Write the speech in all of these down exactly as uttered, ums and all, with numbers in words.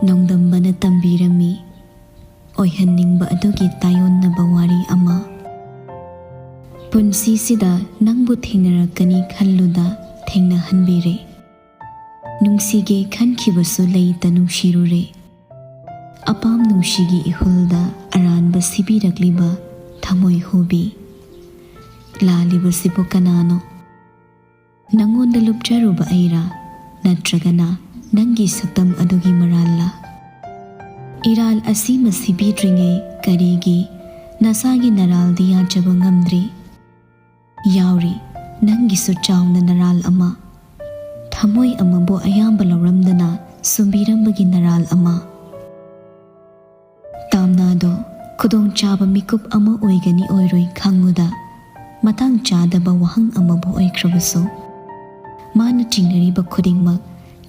ꯅꯣꯡꯗꯝꯕꯅ ꯇꯝꯕꯤꯔꯝꯃꯤ ꯑꯣꯏꯍꯟꯅꯤꯡꯕ ꯑꯗꯨꯒꯤ ꯇꯥꯏꯌꯣꯟꯅꯕ ꯋꯥꯔꯤ ꯑꯃ꯫ ꯄꯨꯟꯁꯤꯁꯤꯗ ꯅꯪꯕꯨ ꯊꯦꯡꯅꯔꯛꯀꯅꯤ ꯈꯜꯂꯨꯗ ꯊꯦꯡꯅꯍꯟꯕꯤꯔꯦ꯫ ꯅꯨꯡꯁꯤꯒꯦ ꯈꯟꯈꯤꯕꯁꯨ ꯂꯩꯇ ꯅꯨꯡꯁꯤꯔꯨꯔꯦ꯫ ꯑꯄꯥꯝ ꯅꯨꯡꯁꯤꯒꯤ ꯏꯍꯨꯜꯗ ꯑꯔꯥꯟꯕ ꯁꯤꯕꯤꯔꯛꯂꯤꯕ ꯊꯃꯣꯏ ꯍꯨꯕꯤ꯫ ꯂꯥꯜꯂꯤꯕꯁꯤꯕꯨ ꯀꯅꯥꯅꯣ? ꯅꯪꯉꯣꯟꯗ ꯂꯨꯞꯆꯔꯨꯕ ꯑꯩꯔꯥ? ꯅꯠꯇ꯭ꯔꯒꯅ ꯅꯪꯒꯤ ꯁꯛꯇꯝ ꯑꯗꯨꯒꯤ ꯃꯔꯥꯜꯂ? ꯏꯔꯥꯜ ꯑꯁꯤꯃ ꯁꯤꯕꯤꯗ꯭ꯔꯤꯉꯩ ꯀꯔꯤꯒꯤ ꯅꯁꯥꯒꯤ ꯅꯔꯥꯜꯗꯤ ꯌꯥꯖꯕ ꯉꯝꯗ꯭ꯔꯤ? ꯌꯥꯎꯔꯤ, ꯅꯪꯒꯤꯁꯨ ꯆꯥꯎꯅ ꯅꯔꯥꯜ ꯑꯃ꯫ ꯊꯃꯣꯏ ꯑꯃꯕꯨ ꯑꯌꯥꯝꯕ ꯂꯧꯔꯝꯗꯅ ꯁꯨꯝꯕꯤꯔꯝꯕꯒꯤ ꯅꯔꯥꯜ ꯑꯃ꯫ ꯇꯥꯝꯅꯥꯗꯣ ꯈꯨꯗꯣꯡꯆꯥꯕ ꯃꯤꯀꯨꯞ ꯑꯃ ꯑꯣꯏꯒꯅꯤ ꯑꯣꯏꯔꯣꯏ ꯈꯪꯉꯨꯗ, ꯃꯇꯥꯡ ꯆꯥꯗꯕ ꯋꯥꯍꯪ ꯑꯃꯕꯨ ꯑꯣꯏꯈ꯭ꯔꯕꯁꯨ, ꯃꯥꯅ ꯆꯤꯡꯅꯔꯤꯕ ꯈꯨꯗꯤꯡꯃꯛ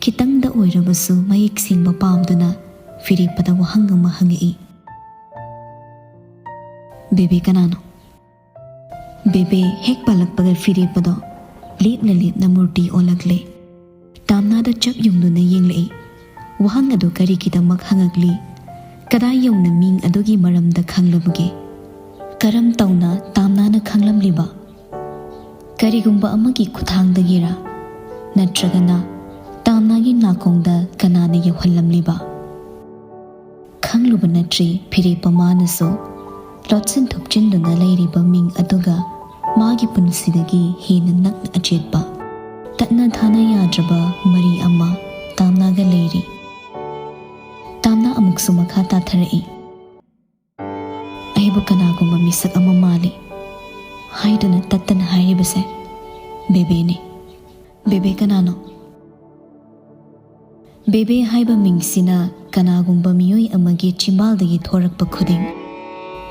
ꯈꯤꯇꯪꯗ ꯑꯣꯏꯔꯕꯁꯨ ꯃꯌꯦꯛ ꯁꯦꯡꯕ ꯄꯥꯝꯗꯨꯅ ꯐꯤꯔꯦꯞꯄꯗ ꯋꯥꯍꯪ ꯑꯃ ꯍꯪꯉꯛꯏ꯫ "ꯕꯦꯕꯦ ꯀꯅꯥꯅꯣ?" ꯕꯦꯕꯦ ꯍꯦꯛ ꯄꯥꯜꯂꯛꯄꯒ ꯐꯤꯔꯦꯞꯄꯗꯣ ꯂꯦꯞꯅ ꯂꯦꯞꯅ ꯃꯨꯔꯇꯤ ꯑꯣꯜꯂꯛꯂꯦ꯫ ꯇꯥꯝꯅꯥꯗ ꯆꯞ ꯌꯨꯡꯗꯨꯅ ꯌꯦꯡꯂꯛꯏ꯫ ꯋꯥꯍꯪ ꯑꯗꯨ ꯀꯔꯤꯒꯤꯗꯃꯛ ꯍꯪꯉꯛꯂꯤ? ꯀꯗꯥꯏ ꯌꯧꯅ ꯃꯤꯡ ꯑꯗꯨꯒꯤ ꯃꯔꯝꯗ ꯈꯪꯂꯕꯒꯦ? ꯀꯔꯝ ꯇꯧꯅ ꯇꯥꯝꯅꯥꯅ ꯈꯪꯂꯝꯂꯤꯕ? ꯀꯔꯤꯒꯨꯝꯕ ꯑꯃꯒꯤ ꯈꯨꯠꯊꯥꯡꯗꯒꯤꯔꯥ? ꯅꯠꯇ꯭ꯔꯒꯅ ꯇꯥꯝꯅꯥꯒꯤ ꯅꯥꯀꯣꯡꯗ ꯀꯅꯥꯅ ꯌꯧꯍꯜꯂꯝꯂꯤꯕ? ꯈꯪꯂꯨꯕ ꯅꯠꯇ꯭ꯔꯤ ꯐꯤꯔꯦꯞꯄ ꯃꯥꯅꯁꯨ ꯂꯣꯠꯁꯤꯟ ꯊꯨꯞꯆꯤꯟꯗꯨꯅ ꯂꯩꯔꯤꯕ ꯃꯤꯡ ꯑꯗꯨꯒ ꯃꯥꯒꯤ ꯄꯨꯟꯁꯤꯗꯒꯤ ꯍꯦꯟꯅ ꯅꯛꯅ ꯑꯆꯦꯠꯄ, ꯇꯠꯅ ꯊꯥꯅ ꯌꯥꯗ꯭ꯔꯕ ꯃꯔꯤ ꯑꯃ ꯇꯥꯝꯅꯥꯒ ꯂꯩꯔꯤ꯫ ꯇꯥꯝꯅꯥ ꯑꯃꯨꯛꯁꯨ ꯃꯈꯥ ꯇꯥꯊꯔꯛꯏ꯫ "ꯑꯩꯕꯨ ꯀꯅꯥꯒꯨꯝꯕ ꯃꯤꯁꯛ ꯑꯃ ꯃꯥꯜꯂꯤ" ꯍꯥꯏꯗꯨꯅ ꯇꯠꯇꯅ ꯍꯥꯏꯔꯤꯕꯁꯦ ꯕꯦꯕꯦꯅꯤ꯫ ꯕꯦꯕꯦ ꯀꯅꯥꯅꯣ? ꯕꯦꯕꯦ ꯍꯥꯏꯕ ꯃꯤꯡꯁꯤꯅ ꯀꯅꯥꯒꯨꯝꯕ ꯃꯤꯑꯣꯏ ꯑꯃꯒꯤ ꯆꯤꯝꯕꯥꯜꯗꯒꯤ ꯊꯣꯔꯛꯄ ꯈꯨꯗꯤꯡ,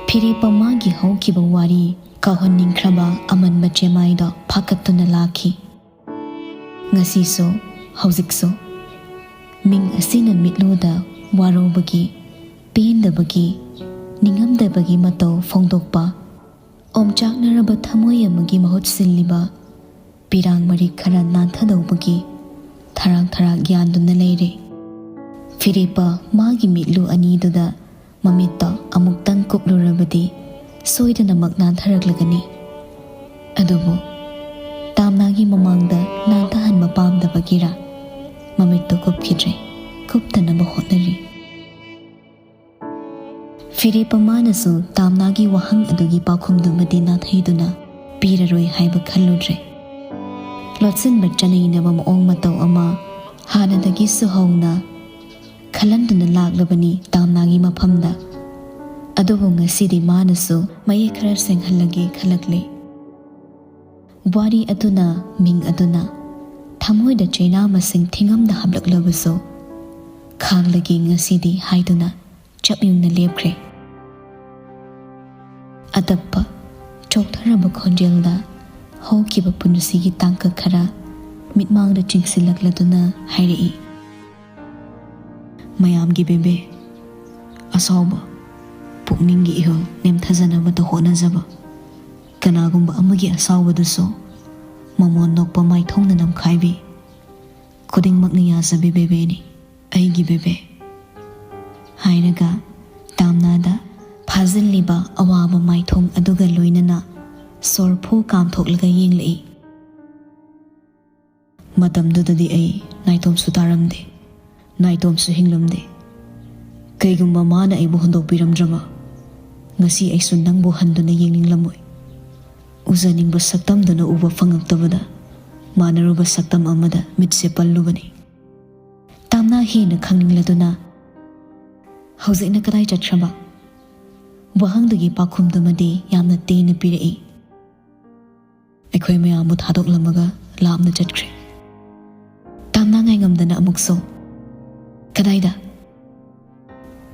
ꯐꯤꯔꯦꯞꯄ ꯃꯥꯒꯤ ꯍꯧꯈꯤꯕ ꯋꯥꯔꯤ ꯀꯥꯎꯍꯟꯅꯤꯡꯈ꯭ꯔꯕ ꯑꯃꯟꯕ ꯆꯦꯃꯥꯏꯗꯣ ꯐꯥꯀꯠꯇꯨꯅ ꯂꯥꯛꯈꯤ꯫ ꯉꯁꯤꯁꯨ, ꯍꯧꯖꯤꯛꯁꯨ ꯃꯤꯡ ꯑꯁꯤꯅ ꯃꯤꯠꯂꯨꯗ ꯋꯥꯔꯧꯕꯒꯤ, ꯄꯦꯟꯗꯕꯒꯤ, ꯅꯤꯡꯉꯝꯗꯕꯒꯤ ꯃꯇꯧ ꯐꯣꯡꯗꯣꯛꯄ, ꯑꯣꯝꯆꯥꯛꯅꯔꯕ ꯊꯃꯣꯏ ꯑꯃꯒꯤ ꯃꯍꯨꯠ ꯁꯤꯜꯂꯤꯕ ꯄꯤꯔꯥꯡ ꯃꯔꯤꯛ ꯈꯔ ꯅꯥꯟꯊꯗꯧꯕꯒꯤ ꯊꯔꯥꯛ ꯊꯔꯥꯛ ꯌꯥꯟꯗꯨꯅ ꯂꯩꯔꯦ꯫ ꯐꯤꯔꯦꯞꯄ ꯃꯥꯒꯤ ꯃꯤꯠꯂꯨ ꯑꯅꯤꯗꯨꯗ ꯃꯃꯤꯠꯇꯣ ꯑꯃꯨꯛꯇꯪ ꯀꯨꯞꯂꯨꯔꯕꯗꯤ ꯁꯣꯏꯗꯅꯃꯛ ꯅꯥꯟꯊꯔꯛꯂꯒꯅꯤ꯫ ꯑꯗꯨꯕꯨ ꯇꯥꯝꯅꯥꯒꯤ ꯃꯃꯥꯡꯗ ꯅꯥꯟꯊꯍꯟꯕ ꯄꯥꯝꯗꯕꯒꯤꯔꯥ ꯃꯃꯤꯠꯇꯣ ꯀꯨꯞꯈꯤꯗ꯭ꯔꯦ, ꯀꯨꯞꯇꯅꯕ ꯍꯣꯠꯅꯔꯤ꯫ ꯐꯤꯔꯦꯞꯄ ꯃꯥꯅꯁꯨ ꯇꯥꯝꯅꯥꯒꯤ ꯋꯥꯍꯪ ꯑꯗꯨꯒꯤ ꯄꯥꯎꯈꯨꯝꯗꯨꯃꯗꯤ ꯅꯥꯊꯩꯗꯨꯅ ꯄꯤꯔꯔꯣꯏ ꯍꯥꯏꯕ ꯈꯜꯂꯨꯗ꯭ꯔꯦ꯫ ꯂꯣꯠꯁꯤꯟꯕ ꯆꯅꯩꯅꯕ ꯃꯑꯣꯡ ꯃꯇꯧ ꯑꯃ ꯍꯥꯟꯅꯗꯒꯤꯁꯨ ꯍꯧꯅ ꯈꯜꯍꯟꯗꯨꯅ ꯂꯥꯛꯂꯕꯅꯤ ꯇꯥꯝꯅꯥꯒꯤ ꯃꯐꯝꯗ꯫ ꯑꯗꯨꯕꯨ ꯉꯁꯤꯗꯤ ꯃꯥꯅꯁꯨ ꯃꯌꯦꯛ ꯈꯔ ꯁꯦꯡꯍꯜꯂꯒꯦ ꯈꯜꯂꯛꯂꯦ꯫ ꯋꯥꯔꯤ ꯑꯗꯨꯅ ꯃꯤꯡ ꯑꯗꯨꯅ ꯊꯃꯣꯏꯗ ꯆꯩꯅꯥ ꯃꯁꯤꯡ ꯊꯤꯉꯝꯗ ꯍꯥꯞꯂꯛꯂꯕꯁꯨ, "ꯈꯥꯡꯂꯒꯦ ꯉꯁꯤꯗꯤ" ꯍꯥꯏꯗꯨꯅ ꯆꯞ ꯌꯨꯡꯅ ꯂꯦꯞꯈ꯭ꯔꯦ꯫ ꯑꯇꯞꯄ, ꯆꯣꯛꯊꯔꯕ ꯈꯣꯟꯖꯦꯜꯗ ꯍꯧꯈꯤꯕ ꯄꯨꯟꯁꯤꯒꯤ ꯇꯥꯡꯀꯛ ꯈꯔ ꯃꯤꯠꯃꯥꯡꯗ ꯆꯤꯡꯁꯤꯜꯂꯛꯂꯗꯨꯅ ꯍꯥꯏꯔꯛꯏ, "ꯃꯌꯥꯝꯒꯤ ꯕꯦꯕꯦ, ꯑꯁꯥꯎꯕ, ꯄꯨꯛꯅꯤꯡꯒꯤ ꯏꯍꯨꯜ ꯅꯦꯝꯊꯖꯅꯕꯇ ꯍꯣꯠꯅꯖꯕ, ꯀꯅꯥꯒꯨꯝꯕ ꯑꯃꯒꯤ ꯑꯁꯥꯎꯕꯗꯨꯁꯨ ꯃꯃꯣꯟ ꯅꯣꯛꯄ ꯃꯥꯏꯊꯣꯡꯅ ꯅꯝꯈꯥꯏꯕꯤ, ꯈꯨꯗꯤꯡꯃꯛꯅ ꯌꯥꯖꯕꯤ ꯕꯦꯕꯦꯅꯤ, ꯑꯩꯒꯤ ꯕꯦꯕꯦ" ꯍꯥꯏꯔꯒ ꯇꯥꯝꯅꯥꯗ ꯐꯥꯖꯤꯜꯂꯤꯕ ꯑꯋꯥꯕ ꯃꯥꯏꯊꯣꯡ ꯑꯗꯨꯒ ꯂꯣꯏꯅꯅ ꯁꯣꯔ ꯐꯨ ꯀꯥꯝꯊꯣꯛꯂꯒ ꯌꯦꯡꯂꯛꯏ꯫ ꯃꯇꯝꯗꯨꯗꯗꯤ ꯑꯩ ꯅꯥꯏꯇꯣꯝꯁꯨ ꯇꯥꯔꯝꯗꯦ, ꯅꯥꯏꯇꯣꯝꯁꯨ ꯍꯤꯡꯂꯝꯗꯦ꯫ ꯀꯩꯒꯨꯝꯕ ꯃꯥꯅ ꯑꯩꯕꯨ ꯍꯨꯟꯗꯣꯛꯄꯤꯔꯝꯗ꯭ꯔꯕ, ꯉꯁꯤ ꯑꯩꯁꯨ ꯅꯪꯕꯨ ꯍꯟꯗꯨꯅ ꯌꯦꯡꯅꯤꯡꯂꯝꯃꯣꯏ꯫ ꯎꯖꯅꯤꯡꯕ ꯁꯛꯇꯝꯗꯨꯅ ꯎꯕ ꯐꯪꯉꯛꯇꯕꯗ ꯃꯥꯟꯅꯔꯨꯕ ꯁꯛꯇꯝ ꯑꯃꯗ ꯃꯤꯠꯁꯦ ꯄꯜꯂꯨꯕꯅꯤ꯫ ꯇꯥꯝꯅꯥ ꯍꯦꯟꯅ ꯈꯪꯅꯤꯡꯂꯗꯨꯅ, "ꯍꯧꯖꯤꯛꯅ ꯀꯗꯥꯏ ꯆꯠꯈ꯭ꯔꯕ?" ꯋꯥꯍꯪꯗꯨꯒꯤ ꯄꯥꯎꯈꯨꯝꯗꯨꯃꯗꯤ ꯌꯥꯝꯅ ꯇꯦꯟꯅ ꯄꯤꯔꯛꯏ, "ꯑꯩꯈꯣꯏ ꯃꯌꯥꯝꯕꯨ ꯊꯥꯗꯣꯛꯂꯝꯃꯒ ꯂꯥꯞꯅ ꯆꯠꯈ꯭ꯔꯦ"꯫ ꯇꯥꯝꯅꯥ ꯉꯥꯏꯉꯝꯗꯅ ꯑꯃꯨꯛꯁꯨ, "ꯀꯗꯥꯏꯗ?"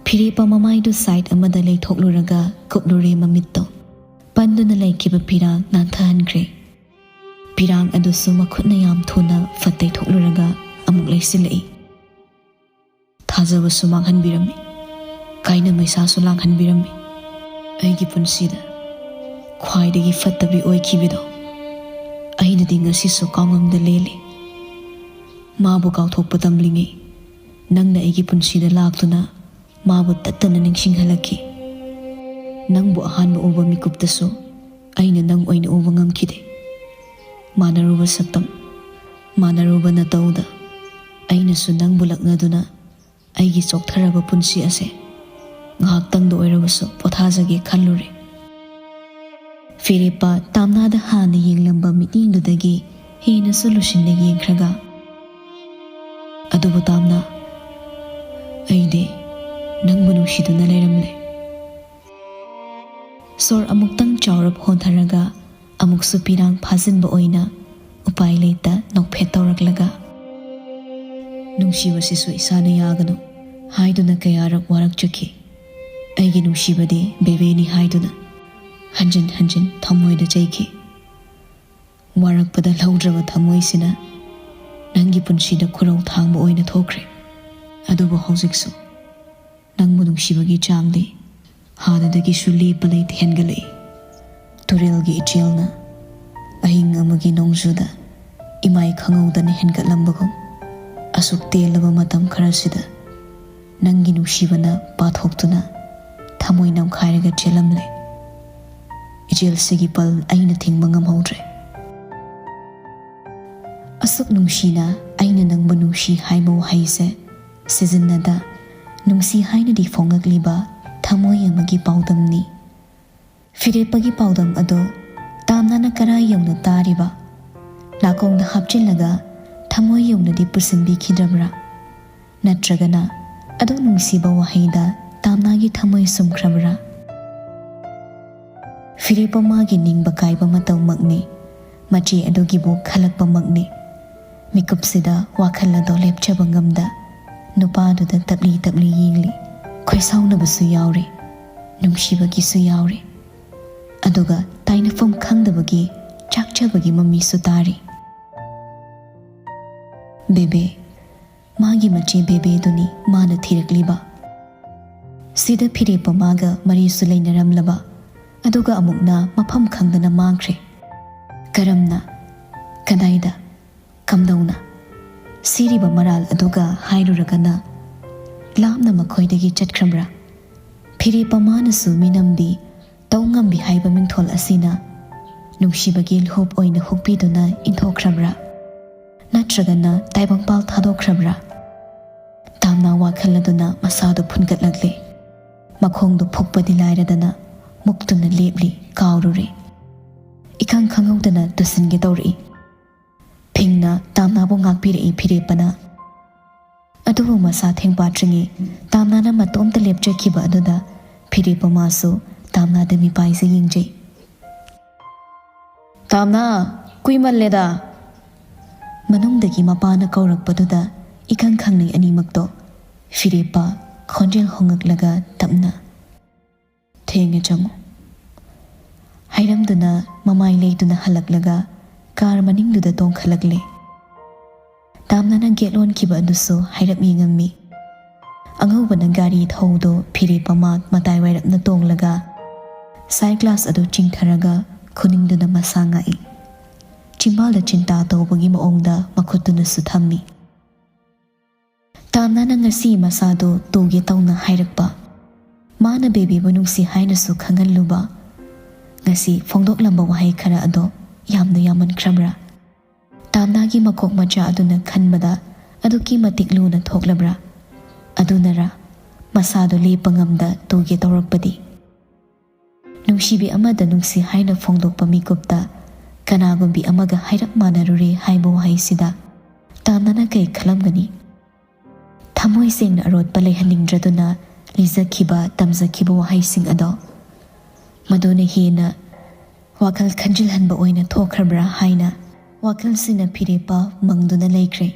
ꯐꯤꯔꯦꯞꯄ ꯃꯃꯥꯏꯗꯨ ꯁꯥꯏꯠ ꯑꯃꯗ ꯂꯩꯊꯣꯛꯂꯨꯔꯒ ꯀꯨꯞꯂꯨꯔꯦ ꯃꯃꯤꯠꯇꯣ꯫ ꯄꯟꯗꯨꯅ ꯂꯩꯈꯤꯕ ꯄꯤꯔꯥꯡ ꯅꯥꯟꯊꯍꯟꯈ꯭ꯔꯦ꯫ ꯄꯤꯔꯥꯡ ꯑꯗꯨꯁꯨ ꯃꯈꯨꯠꯅ ꯌꯥꯝ ꯊꯨꯅ ꯐꯠ ꯇꯩꯊꯣꯛꯂꯨꯔꯒ ꯑꯃꯨꯛ ꯂꯩꯁꯤꯜꯂꯛꯏ꯫ ꯊꯥꯖꯕꯁꯨ ꯃꯥꯡꯍꯟꯕꯤꯔꯝꯃꯤ, ꯀꯥꯏꯅ ꯃꯩꯁꯥꯁꯨ ꯂꯥꯡꯍꯟꯕꯤꯔꯝꯃꯤ꯫ ꯑꯩꯒꯤ ꯄꯨꯟꯁꯤꯗ ꯈ꯭ꯋꯥꯏꯗꯒꯤ ꯐꯠꯇꯕꯤ ꯑꯣꯏꯈꯤꯕꯗꯣ ꯑꯩꯅꯗꯤ ꯉꯁꯤꯁꯨ ꯀꯥꯎꯉꯝꯗ ꯂꯦꯜꯂꯤ꯫ ꯃꯥꯕꯨ ꯀꯥꯎꯊꯣꯛꯄ ꯇꯝꯂꯤꯉꯩ ꯅꯪꯅ ꯑꯩꯒꯤ ꯄꯨꯟꯁꯤꯗ ꯂꯥꯛꯇꯨꯅ ꯃꯥꯕꯨ ꯇꯠꯇꯅ ꯅꯤꯡꯁꯤꯡꯍꯜꯂꯛꯈꯤ꯫ ꯅꯪꯕꯨ ꯑꯍꯥꯟꯕ ꯎꯕ ꯃꯤꯀꯨꯞꯇꯁꯨ ꯑꯩꯅ ꯅꯪ ꯑꯣꯏꯅ ꯎꯕ ꯉꯝꯈꯤꯗꯦ꯫ ꯃꯥꯟꯅꯔꯨꯕ ꯁꯛꯇꯝ, ꯃꯥꯟꯅꯔꯨꯕ ꯅꯇꯧꯗ ꯑꯩꯅꯁꯨ ꯅꯪꯕꯨ ꯂꯛꯅꯗꯨꯅ ꯑꯩꯒꯤ ꯆꯣꯛꯊꯔꯕ ꯄꯨꯟꯁꯤ ꯑꯁꯦ ꯉꯥꯏꯍꯥꯛꯇꯪꯗ ꯑꯣꯏꯔꯕꯁꯨ ꯄꯣꯊꯥꯖꯒꯦ ꯈꯜꯂꯨꯔꯦ꯫ ꯐꯤꯔꯦꯞꯄ ꯇꯥꯝꯅꯥꯗ ꯍꯥꯟꯅ ꯌꯦꯡꯂꯝꯕ ꯃꯤꯠꯌꯦꯡꯗꯨꯗꯒꯤ ꯍꯦꯟꯅꯁꯨ ꯂꯨꯁꯤꯟꯅ ꯌꯦꯡꯈ꯭ꯔꯒ, "ꯑꯗꯨꯕꯨ ꯇꯥꯝꯅꯥ, ꯑꯩꯗꯤ ꯅꯪꯕꯨ ꯅꯨꯡꯁꯤꯗꯨꯅ ꯂꯩꯔꯝꯂꯦ꯫" ꯁꯣꯔ ꯑꯃꯨꯛꯇꯪ ꯆꯥꯎꯔꯞ ꯍꯣꯟꯊꯔꯒ ꯑꯃꯨꯛꯁꯨ ꯄꯤꯔꯥꯡ ꯐꯥꯖꯤꯟꯕ ꯑꯣꯏꯅ ꯎꯄꯥꯏ ꯂꯩꯇ ꯅꯣꯛꯐꯦꯠ ꯇꯧꯔꯛꯂꯒ, "ꯅꯨꯡꯁꯤꯕꯁꯤꯁꯨ ꯏꯁꯥꯅ ꯌꯥꯒꯅꯨ ꯍꯥꯏꯗꯨꯅ ꯀꯌꯥꯔꯛ ꯋꯥꯔꯛꯆꯈꯤ꯫ ꯑꯩꯒꯤ ꯅꯨꯡꯁꯤꯕꯗꯤ ꯕꯦꯕꯦꯅꯤ ꯍꯥꯏꯗꯨꯅ ꯍꯟꯖꯤꯟ ꯍꯟꯖꯤꯟ ꯊꯃꯣꯏꯗ ꯆꯩꯈꯤ꯫ ꯋꯥꯔꯛꯄꯗ ꯂꯧꯗ꯭ꯔꯕ ꯊꯃꯣꯏꯁꯤꯅ ꯅꯪꯒꯤ ꯄꯨꯟꯁꯤꯗ ꯈꯨꯔꯧ ꯊꯥꯡꯕ ꯑꯣꯏꯅ ꯊꯣꯛꯈ꯭ꯔꯦ꯫ ꯑꯗꯨꯕꯨ ꯍꯧꯖꯤꯛꯁꯨ ꯅꯪꯕꯨ ꯅꯨꯡꯁꯤꯕꯒꯤ ꯆꯥꯡꯗꯤ ꯍꯥꯟꯅꯗꯒꯤꯁꯨ ꯂꯦꯞꯄ ꯂꯩꯇ ꯍꯦꯟꯒꯠꯂꯛꯏ꯫ ꯇꯨꯔꯦꯜꯒꯤ ꯏꯆꯦꯜꯅ ꯑꯍꯤꯡ ꯑꯃꯒꯤ ꯅꯣꯡꯖꯨꯗ ꯏꯃꯥꯏ ꯈꯪꯍꯧꯗꯅ ꯍꯦꯟꯒꯠꯂꯝꯕꯒꯨꯝ, ꯑꯁꯨꯛ ꯇꯦꯜꯂꯕ ꯃꯇꯝ ꯈꯔꯁꯤꯗ ꯅꯪꯒꯤ ꯅꯨꯡꯁꯤꯕꯅ ꯄꯥꯊꯣꯛꯇꯨꯅ ꯊꯃꯣꯏ ꯅꯝꯈꯥꯏꯔꯒ ꯆꯦꯜꯂꯝꯂꯦ꯫ ꯏꯆꯦꯜꯁꯤꯒꯤ ꯄꯜ ꯑꯩꯅ ꯊꯤꯡꯕ ꯉꯝꯍꯧꯗ꯭ꯔꯦ꯫ ꯑꯁꯨꯛ ꯅꯨꯡꯁꯤꯅ ꯑꯩꯅ ꯅꯪꯕꯨ ꯅꯨꯡꯁꯤ ꯍꯥꯏꯕ ꯋꯥꯍꯩꯁꯦ ꯁꯤꯖꯤꯟꯅꯗ ꯅꯨꯡꯁꯤ ꯍꯥꯏꯅꯗꯤ ꯐꯣꯡꯉꯛꯂꯤꯕ ꯊꯃꯣꯏ ꯑꯃꯒꯤ ꯄꯥꯎꯗꯝꯅꯤ꯫ ꯐꯤꯔꯦꯞꯄꯒꯤ ꯄꯥꯎꯗꯝ ꯑꯗꯨ ꯇꯥꯝꯅꯥꯅ ꯀꯔꯥꯏ ꯌꯧꯅ ꯇꯥꯔꯤꯕ? ꯅꯥꯀꯣꯡꯗ ꯍꯥꯞꯆꯤꯜꯂꯒ ꯊꯃꯣꯏ ꯌꯧꯅꯗꯤ ꯄꯨꯁꯤꯟꯕꯤꯈꯤꯗ꯭ꯔꯕ꯭ꯔꯥ? ꯅꯠꯇ꯭ꯔꯒꯅ ꯑꯗꯨꯛ ꯅꯨꯡꯁꯤꯕ ꯋꯥꯍꯩꯗ ꯇꯥꯝꯅꯥꯒꯤ ꯊꯃꯣꯏ ꯁꯨꯝꯈ꯭ꯔꯕ꯭ꯔꯥ? ꯐꯤꯔꯦꯞꯄ ꯃꯥꯒꯤ ꯅꯤꯡꯕ ꯀꯥꯏꯕ ꯃꯇꯧꯃꯛꯅꯤ꯫ ꯃꯆꯦ ꯑꯗꯨꯒꯤꯕꯨ ꯈꯜꯂꯛꯄꯃꯛꯅꯤ꯫ ꯃꯤꯀꯨꯞꯁꯤꯗ ꯋꯥꯈꯜ ꯑꯗꯣ ꯂꯦꯞꯆꯕ ꯉꯝꯗ ꯅꯨꯄꯥꯗꯨꯗ ꯇꯞꯂꯤ ꯇꯞꯂꯤ ꯌꯦꯡꯂꯤ꯫ ꯈꯣꯏꯁꯥꯎꯅꯕꯁꯨ ꯌꯥꯎꯔꯤ, ꯅꯨꯡꯁꯤꯕꯒꯤꯁꯨ ꯌꯥꯎꯔꯤ, ꯑꯗꯨꯒ ꯇꯥꯏꯅꯐꯝ ꯈꯪꯗꯕꯒꯤ ꯆꯥꯛꯆꯕꯒꯤ ꯃꯃꯤꯁꯨ ꯇꯥꯔꯤ꯫ ꯕꯦꯕꯦ, ꯃꯥꯒꯤ ꯃꯆꯦ ꯕꯦꯕꯦꯗꯨꯅꯤ ꯃꯥꯅ ꯊꯤꯔꯛꯂꯤꯕ꯫ ꯁꯤꯗ ꯐꯤꯔꯦꯞꯄ ꯃꯥꯒ ꯃꯔꯤꯁꯨ ꯂꯩꯅꯔꯝꯂꯕ, ꯑꯗꯨꯒ ꯑꯃꯨꯛꯅ ꯃꯐꯝ ꯈꯪꯗꯅ ꯃꯥꯡꯈ꯭ꯔꯦ꯫ ꯀꯔꯝꯅ? ꯀꯗꯥꯏꯗ? ꯀꯝꯗꯧꯅ? ꯁꯤꯔꯤꯕ ꯃꯔꯥꯜ ꯑꯗꯨꯒ ꯍꯥꯏꯔꯨꯔꯒꯅ ꯂꯥꯞꯅ ꯃꯈꯣꯏꯗꯒꯤ ꯆꯠꯈ꯭ꯔꯕ꯭ꯔꯥ? ꯐꯤꯔꯦꯞꯄ ꯃꯥꯅꯁꯨ ꯃꯤꯅꯝꯗꯤ ꯇꯧ ꯉꯝꯕꯤ ꯍꯥꯏꯕ ꯃꯤꯡꯊꯣꯜ ꯑꯁꯤꯅ ꯅꯨꯡꯁꯤꯕꯒꯤ ꯂꯨꯍꯣꯞ ꯑꯣꯏꯅ ꯍꯨꯛꯄꯤꯗꯨꯅ ꯏꯟꯊꯣꯛꯈ꯭ꯔꯕ꯭ꯔꯥ? ꯅꯠꯇ꯭ꯔꯒꯅ ꯇꯥꯏꯕꯪꯄꯥꯜ ꯊꯥꯗꯣꯛꯈ꯭ꯔꯕ꯭ꯔꯥ? ꯇꯥꯝꯅꯥ ꯋꯥꯈꯜ ꯑꯗꯨꯅ ꯃꯁꯥꯗꯨ ꯐꯨꯟꯒꯠꯂꯛꯂꯦ꯫ ꯃꯈꯣꯡꯗꯨ ꯐꯨꯛꯄꯗꯤ ꯂꯥꯏꯔꯗꯅ ꯃꯨꯛꯇꯨꯅ ꯂꯦꯞꯂꯤ, ꯀꯥꯎꯔꯨꯔꯦ꯫ ꯏꯈꯪ ꯈꯪꯍꯧꯗꯅ ꯇꯨꯁꯤꯟꯒꯦ ꯇꯧꯔꯛꯏ꯫ ꯐꯤꯡꯅ ꯇꯥꯝꯅꯥꯕꯨ ꯉꯥꯛꯄꯤꯔꯛꯏ ꯐꯤꯔꯦꯞꯄꯅ꯫ ꯑꯗꯨꯕꯨ ꯃꯁꯥ ꯊꯦꯡꯄꯥꯠꯇ꯭ꯔꯤꯉꯩ ꯇꯥꯝꯅꯥꯅ ꯃꯇꯣꯝꯇ ꯂꯦꯞꯆꯈꯤꯕ ꯑꯗꯨꯗ ꯐꯤꯔꯦꯞꯄ ꯃꯥꯁꯨ ꯇꯥꯝꯅꯥꯗ ꯃꯤꯄꯥꯏꯖ ꯌꯦꯡꯖꯩ꯫ "ꯇꯥꯝꯅꯥ, ꯀꯨꯏꯃꯜꯂꯦꯗ!" ꯃꯅꯨꯡꯗꯒꯤ ꯃꯄꯥꯅ ꯀꯧꯔꯛꯄꯗꯨꯗ ꯏꯈꯪ ꯈꯪꯅꯩ ꯑꯅꯤꯃꯛꯇꯣ꯫ ꯐꯤꯔꯦꯞꯄ ꯈꯣꯟꯖꯦꯜ ꯍꯣꯡꯉꯛꯂꯒ ꯇꯞꯅ, "ꯊꯦꯡꯉꯦ, ꯆꯪꯉꯨ" ꯍꯥꯏꯔꯝꯗꯨꯅ ꯃꯃꯥꯏ ꯂꯩꯗꯨꯅ ꯍꯜꯂꯛꯂꯒ ꯀꯥꯔ ꯃꯅꯤꯡꯗꯨꯗ ꯇꯣꯡꯈꯠꯂꯛꯂꯦ꯫ ꯇꯥꯝꯅꯥꯅ ꯒꯦꯠ ꯂꯣꯟꯈꯤꯕ ꯑꯗꯨꯁꯨ ꯍꯥꯏꯔꯞ ꯌꯦꯡꯉꯝꯃꯤ꯫ ꯑꯉꯧꯕꯅ ꯒꯥꯔꯤ ꯊꯧꯗꯨ ꯐꯤꯔꯦꯞꯄ ꯃꯥꯛ ꯃꯇꯥꯏ ꯋꯥꯏꯔꯞꯅ ꯇꯣꯡꯂꯒ ꯁꯥꯏ ꯒ꯭ꯂꯥꯁ ꯑꯗꯨ ꯆꯤꯡꯊꯔꯒ ꯈꯨꯅꯤꯡꯗꯨꯅ ꯃꯁꯥ ꯉꯥꯛꯏ꯫ ꯆꯤꯝꯕꯥꯜꯗ ꯆꯤꯟꯇꯥ ꯇꯧꯕꯒꯤ ꯃꯑꯣꯡꯗ ꯃꯈꯨꯠꯇꯨꯅꯁꯨ ꯊꯝꯃꯤ꯫ ꯇꯥꯝꯅꯥꯅ ꯉꯁꯤ ꯃꯁꯥꯗꯨ ꯇꯨꯒꯦ ꯇꯧꯅ ꯍꯥꯏꯔꯛꯄ꯫ ꯃꯥꯅ ꯕꯦꯕꯤꯕꯨ ꯅꯨꯡꯁꯤ ꯍꯥꯏꯅꯁꯨ ꯈꯪꯍꯜꯂꯨꯕ꯫ ꯉꯁꯤ ꯐꯣꯡꯗꯣꯛꯂꯝꯕ ꯋꯥꯍꯩ ꯈꯔ ꯑꯗꯣ ꯌꯥꯝꯅ ꯌꯥꯝꯃꯟꯈ꯭ꯔꯕ꯭ꯔꯥ? ꯇꯥꯝꯅꯥꯒꯤ ꯃꯀꯣꯛ ꯃꯆꯥ ꯑꯗꯨꯅ ꯈꯟꯕꯗ ꯑꯗꯨꯛꯀꯤ ꯃꯇꯤꯛ ꯂꯨꯅ ꯊꯣꯛꯂꯕ꯭ꯔꯥ? ꯑꯗꯨꯅꯔꯥ ꯃꯁꯥꯗꯨ ꯂꯦꯞꯄ ꯉꯝꯗ ꯇꯨꯒꯦ ꯇꯧꯔꯛꯄꯗꯤ? ꯅꯨꯡꯁꯤꯕꯤ ꯑꯃꯗ ꯅꯨꯡꯁꯤ ꯍꯥꯏꯅ ꯐꯣꯡꯗꯣꯛꯄ ꯃꯤꯀꯨꯞꯇ ꯀꯅꯥꯒꯨꯝꯕꯤ ꯑꯃꯒ ꯍꯥꯏꯔꯞ ꯃꯥꯟꯅꯔꯨꯔꯦ ꯍꯥꯏꯕ ꯋꯥꯍꯩꯁꯤꯗ ꯇꯥꯝꯅꯥꯅ ꯀꯩ ꯈꯜꯂꯝꯒꯅꯤ? ꯊꯃꯣꯏ ꯁꯦꯡꯅ ꯑꯔꯣꯠꯄ ꯂꯩꯍꯟꯅꯤꯡꯗ꯭ꯔꯗꯨꯅ ꯂꯤꯖꯈꯤꯕ, ꯇꯝꯖꯈꯤꯕ ꯋꯥꯍꯩꯁꯤꯡ ꯑꯗꯣ ꯃꯗꯨꯅ ꯍꯦꯟꯅ ꯋꯥꯈꯜ ꯈꯟꯖꯤꯜꯍꯟꯕ ꯑꯣꯏꯅ ꯊꯣꯛꯈ꯭ꯔꯕ꯭ꯔꯥ ꯍꯥꯏꯅ ꯋꯥꯈꯜꯁꯤꯅ ꯐꯤꯔꯦꯞꯄ ꯃꯪꯗꯨꯅ ꯂꯩꯈ꯭ꯔꯦ꯫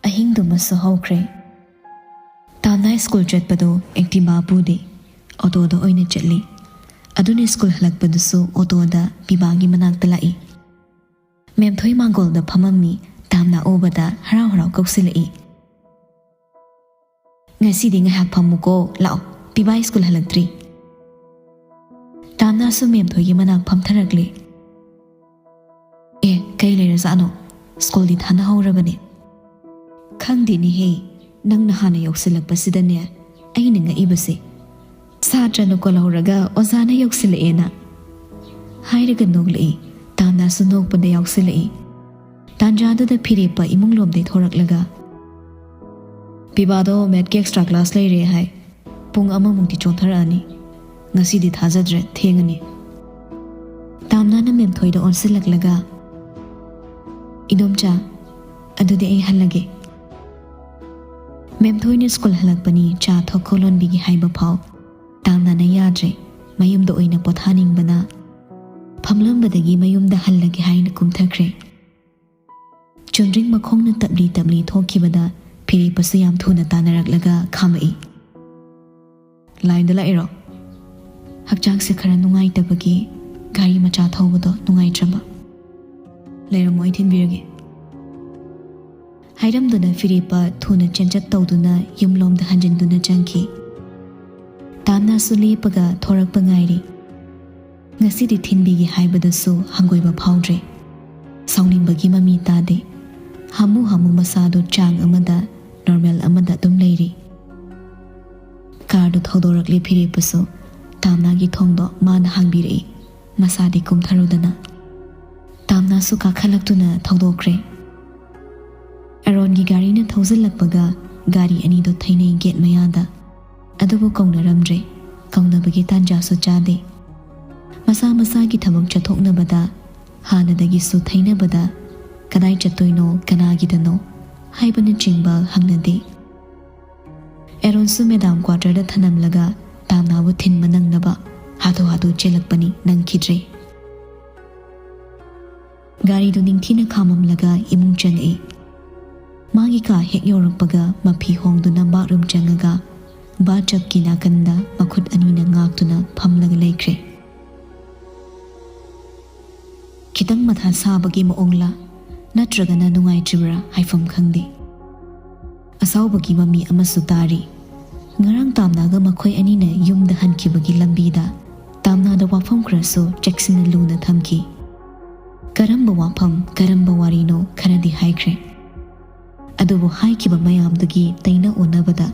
ꯑꯍꯤꯡꯗꯨꯃꯁꯨ ꯍꯧꯈ꯭ꯔꯦ꯫ ꯇꯥꯝꯅꯥ ꯁ꯭ꯀꯨꯜ ꯆꯠꯄꯗꯣ ꯑꯦꯛꯇꯤꯚꯥ ꯄꯨꯗꯦ, ꯑꯣꯇꯣꯗ ꯑꯣꯏꯅ ꯆꯠꯂꯤ꯫ ꯑꯗꯨꯅ ꯁ꯭ꯀꯨꯜ ꯍꯜꯂꯛꯄꯗꯨꯁꯨ ꯑꯣꯇꯣꯗ ꯕꯤꯕꯥꯒꯤ ꯃꯅꯥꯛꯇ ꯂꯥꯛꯏ꯫ ꯃꯦꯝꯊꯣꯏ ꯃꯥꯡꯒꯣꯜꯗ ꯐꯝꯃꯝꯃꯤ꯫ ꯇꯥꯝꯅꯥ ꯎꯕꯗ ꯍꯔꯥꯎ ꯍꯔꯥꯎ ꯀꯧꯁꯤꯜꯂꯛꯏ꯫ "ꯉꯁꯤꯗꯤ ꯉꯥꯏꯍꯥꯛ ꯐꯝꯃꯨꯀꯣ, ꯂꯥꯛꯑꯣ, ꯄꯤꯕꯥ ꯁ꯭ꯀꯨꯜ ꯍꯜꯂꯛꯇ꯭ꯔꯤ꯫" ꯇꯥꯝꯅꯥꯁꯨ ꯃꯦꯝꯊꯣꯏꯒꯤ ꯃꯅꯥꯛ ꯐꯝꯊꯔꯛꯂꯦ꯫ "ꯑꯦ, ꯀꯩ ꯂꯩꯔꯖꯥꯠꯅꯣ? ꯁ꯭ꯀꯨꯜꯗꯤ ꯊꯥꯅꯍꯧꯔꯕꯅꯦ?" "ꯈꯪꯗꯦꯅꯦꯍꯦ, ꯅꯪꯅ ꯍꯥꯟꯅ ꯌꯧꯁꯤꯜꯂꯛꯄꯁꯤꯗꯅꯦ ꯑꯩꯅ ꯉꯛꯏꯕꯁꯦ꯫ ꯁꯥꯇ꯭ꯔꯅ ꯀꯣꯜꯍꯧꯔꯒ ꯑꯣꯖꯥꯅ ꯌꯧꯁꯤꯜꯂꯛꯑꯦꯅ" ꯍꯥꯏꯔꯒ ꯅꯣꯛꯂꯛꯏ꯫ ꯇꯥꯝꯅꯥꯁꯨ ꯅꯣꯛꯄꯗ ꯌꯥꯎꯁꯤꯜꯂꯛꯏ꯫ ꯇꯥꯟꯖꯥꯗꯨꯗ ꯐꯤꯔꯦꯞꯄ ꯏꯃꯨꯡꯂꯣꯝꯗꯩ ꯊꯣꯔꯛꯂꯒ, "ꯄꯤꯕꯥꯗꯣ ꯃꯦꯠꯀꯤ ꯑꯦꯛꯁꯇ꯭ꯔꯥ ꯀ꯭ꯂꯥꯁ ꯂꯩꯔꯦ ꯍꯥꯏ꯫ ꯄꯨꯡ ꯑꯃꯃꯨꯛꯇꯤ ꯆꯣꯟꯊꯔꯛꯑꯅꯤ꯫ ꯉꯁꯤꯗꯤ ꯊꯥꯖꯗ꯭ꯔꯦ, ꯊꯦꯡꯉꯅꯤ"꯫ ꯇꯥꯝꯅꯥꯅ ꯃꯦꯝꯊꯣꯏꯗ ꯑꯣꯟꯁꯤꯜꯂꯛꯂꯒ, "ꯏꯗꯣꯝꯆꯥ, ꯑꯗꯨꯗꯤ ꯑꯩ ꯍꯜꯂꯒꯦ"꯫ ꯃꯦꯝꯊꯣꯏꯅ ꯁ꯭ꯀꯨꯜ ꯍꯜꯂꯛꯄꯅꯤ, ꯆꯥ ꯊꯛꯈꯣ ꯂꯣꯟꯕꯤꯒꯦ ꯍꯥꯏꯕ ꯐꯥꯎ ꯇꯥꯝꯅꯥꯅ ꯌꯥꯗ꯭ꯔꯦ꯫ ꯃꯌꯨꯝꯗ ꯑꯣꯏꯅ ꯄꯣꯊꯥꯅꯤꯡꯕꯅ ꯐꯝꯂꯝꯕꯗꯒꯤ ꯃꯌꯨꯝꯗ ꯍꯜꯂꯒꯦ ꯍꯥꯏꯅ ꯀꯨꯝꯊꯈ꯭ꯔꯦ꯫ ꯆꯨꯝꯗ꯭ꯔꯤꯡ ꯃꯈꯣꯡꯅ ꯇꯞꯂꯤ ꯇꯞꯂꯤ ꯊꯣꯛꯈꯤꯕꯗ ꯐꯤꯔꯦꯞꯄꯁꯨ ꯌꯥꯝ ꯊꯨꯅ ꯇꯥꯟꯅꯔꯛꯂꯒ ꯈꯥꯝꯃꯛꯏ꯫ "ꯂꯥꯏꯟꯗ ꯂꯥꯛꯏꯔꯣ? ꯍꯛꯆꯥꯡꯁꯦ ꯈꯔ ꯅꯨꯡꯉꯥꯏꯇꯕꯒꯤ ꯒꯥꯔꯤ ꯃꯆꯥ ꯊꯧꯕꯗꯣ ꯅꯨꯡꯉꯥꯏꯇ꯭ꯔꯕ꯫ ꯂꯩꯔꯝꯃꯣ, ꯑꯩ ꯊꯤꯟꯕꯤꯔꯒꯦ"꯫ ꯍꯥꯏꯔꯝꯗꯨꯅ ꯐꯤꯔꯦꯞꯄ ꯊꯨꯅ ꯆꯦꯟꯆꯠ ꯇꯧꯗꯨꯅ ꯌꯨꯝꯂꯣꯝꯗ ꯍꯟꯖꯤꯟꯗꯨꯅ ꯆꯪꯈꯤ꯫ ꯇꯥꯝꯅꯥꯁꯨ ꯂꯦꯞꯄꯒ ꯊꯣꯔꯛꯄ ꯉꯥꯏꯔꯤ꯫ ꯉꯁꯤꯗꯤ ꯊꯤꯟꯕꯤꯒꯦ ꯍꯥꯏꯕꯗꯁꯨ ꯍꯪꯒꯣꯏꯕ ꯐꯥꯎꯗ꯭ꯔꯦ꯫ ꯁꯥꯎꯅꯤꯡꯕꯒꯤ ꯃꯃꯤ ꯇꯥꯗꯦ꯫ ꯍꯥꯃꯨ ꯍꯥꯃꯨ ꯃꯁꯥꯗꯨ ꯆꯥꯡ ꯑꯃꯗ, ꯅꯣꯔꯃꯦꯜ ꯑꯃꯗ ꯑꯗꯨꯝ ꯂꯩꯔꯤ꯫ ꯀꯥꯔꯗꯨ ꯊꯧꯗꯣꯔꯛꯂꯦ ꯐꯤꯔꯦꯞꯄꯁꯨ꯫ ꯇꯥꯝꯅꯥꯒꯤ ꯊꯣꯡꯗꯣ ꯃꯥꯅ ꯍꯥꯡꯕꯤꯔꯛꯏ꯫ ꯃꯁꯥꯗꯤ ꯀꯨꯝꯊꯔꯨꯗꯅ꯫ ꯇꯥꯝꯅꯥꯁꯨ ꯀꯥꯈꯠꯂꯛꯇꯨꯅ ꯊꯧꯗꯣꯛꯈ꯭ꯔꯦ꯫ ꯑꯦꯔꯣꯟꯒꯤ ꯒꯥꯔꯤꯅ ꯊꯧꯖꯤꯜꯂꯛꯄꯒ ꯒꯥꯔꯤ ꯑꯅꯤꯗꯣ ꯊꯩꯅꯩ ꯒꯦꯠ ꯃꯌꯥꯗ꯫ ꯑꯗꯨꯕꯨ ꯀꯧꯅꯔꯝꯗ꯭ꯔꯦ꯫ ꯀꯧꯅꯕꯒꯤ ꯇꯥꯟꯖꯥꯁꯨ ꯆꯥꯗꯦ꯫ ꯃꯁꯥ ꯃꯁꯥꯒꯤ ꯊꯕꯛ ꯆꯠꯊꯣꯛꯅꯕꯗ ꯍꯥꯟꯅꯗꯒꯤꯁꯨ ꯊꯩꯅꯕꯗ ꯀꯗꯥꯏ ꯆꯠꯇꯣꯏꯅꯣ, ꯀꯅꯥꯒꯤꯗꯅꯣ ꯍꯥꯏꯕꯅꯆꯤꯡꯕ ꯍꯪꯅꯗꯦ꯫ ꯑꯦꯔꯣꯟꯁꯨ ꯃꯦꯗꯥꯝ ꯀ꯭ꯋꯥꯇꯔꯗ ꯊꯅꯝꯂꯒ ꯇꯥꯝꯅꯥꯕꯨ ꯊꯤꯟꯕ ꯅꯪꯅꯕ ꯍꯥꯊꯨ ꯍꯥꯊꯨ ꯆꯦꯜꯂꯛꯄꯅꯤ, ꯅꯪꯈꯤꯗ꯭ꯔꯦ꯫ ꯒꯥꯔꯤꯗꯨ ꯅꯤꯡꯊꯤꯅ ꯈꯥꯝꯃꯝꯂꯒ ꯏꯃꯨꯡ ꯆꯪꯉꯛꯏ꯫ ꯃꯥꯒꯤ ꯀꯥ ꯍꯦꯛ ꯌꯧꯔꯛꯄꯒ ꯃꯐꯤ ꯍꯣꯡꯗꯨꯅ ꯕꯥꯠꯔꯨꯝ ꯆꯪꯉꯒ ꯕꯥꯠ ꯇꯕꯀꯤ ꯅꯥꯀꯟꯗ ꯃꯈꯨꯠ ꯑꯅꯤꯅ ꯉꯥꯛꯇꯨꯅ ꯐꯝꯂꯒ ꯂꯩꯈ꯭ꯔꯦ꯫ ꯈꯤꯇꯪ ꯃꯊꯥ ꯁꯥꯕꯒꯤ ꯃꯑꯣꯡꯂ ꯅꯠꯇ꯭ꯔꯒꯅ ꯅꯨꯡꯉꯥꯏꯇ꯭ꯔꯤꯕ꯭ꯔꯥ ꯍꯥꯏꯐꯝ ꯈꯪꯗꯦ꯫ ꯑꯁꯥꯎꯕꯒꯤ ꯃꯃꯤ ꯑꯃꯁꯨ ꯇꯥꯔꯤ꯫ ꯉꯔꯥꯡ ꯇꯥꯝꯅꯥꯒ ꯃꯈꯣꯏ ꯑꯅꯤꯅ ꯌꯨꯝꯗ ꯍꯟꯈꯤꯕꯒꯤ ꯂꯝꯕꯤꯗ ꯇꯥꯝꯅꯥꯗ ꯋꯥꯐꯝ ꯈꯔꯁꯨ ꯆꯦꯛꯁꯤꯟꯅ ꯂꯨꯅ ꯊꯝꯈꯤ꯫ ꯀꯔꯝꯕ ꯋꯥꯐꯝ, ꯀꯔꯝꯕ ꯋꯥꯔꯤꯅꯣ ꯈꯔꯗꯤ ꯍꯥꯏꯈ꯭ꯔꯦ꯫ ꯑꯗꯨꯕꯨ ꯍꯥꯏꯈꯤꯕ ꯃꯌꯥꯝꯗꯨꯒꯤ ꯇꯩꯅ ꯑꯣꯟꯅꯕꯗ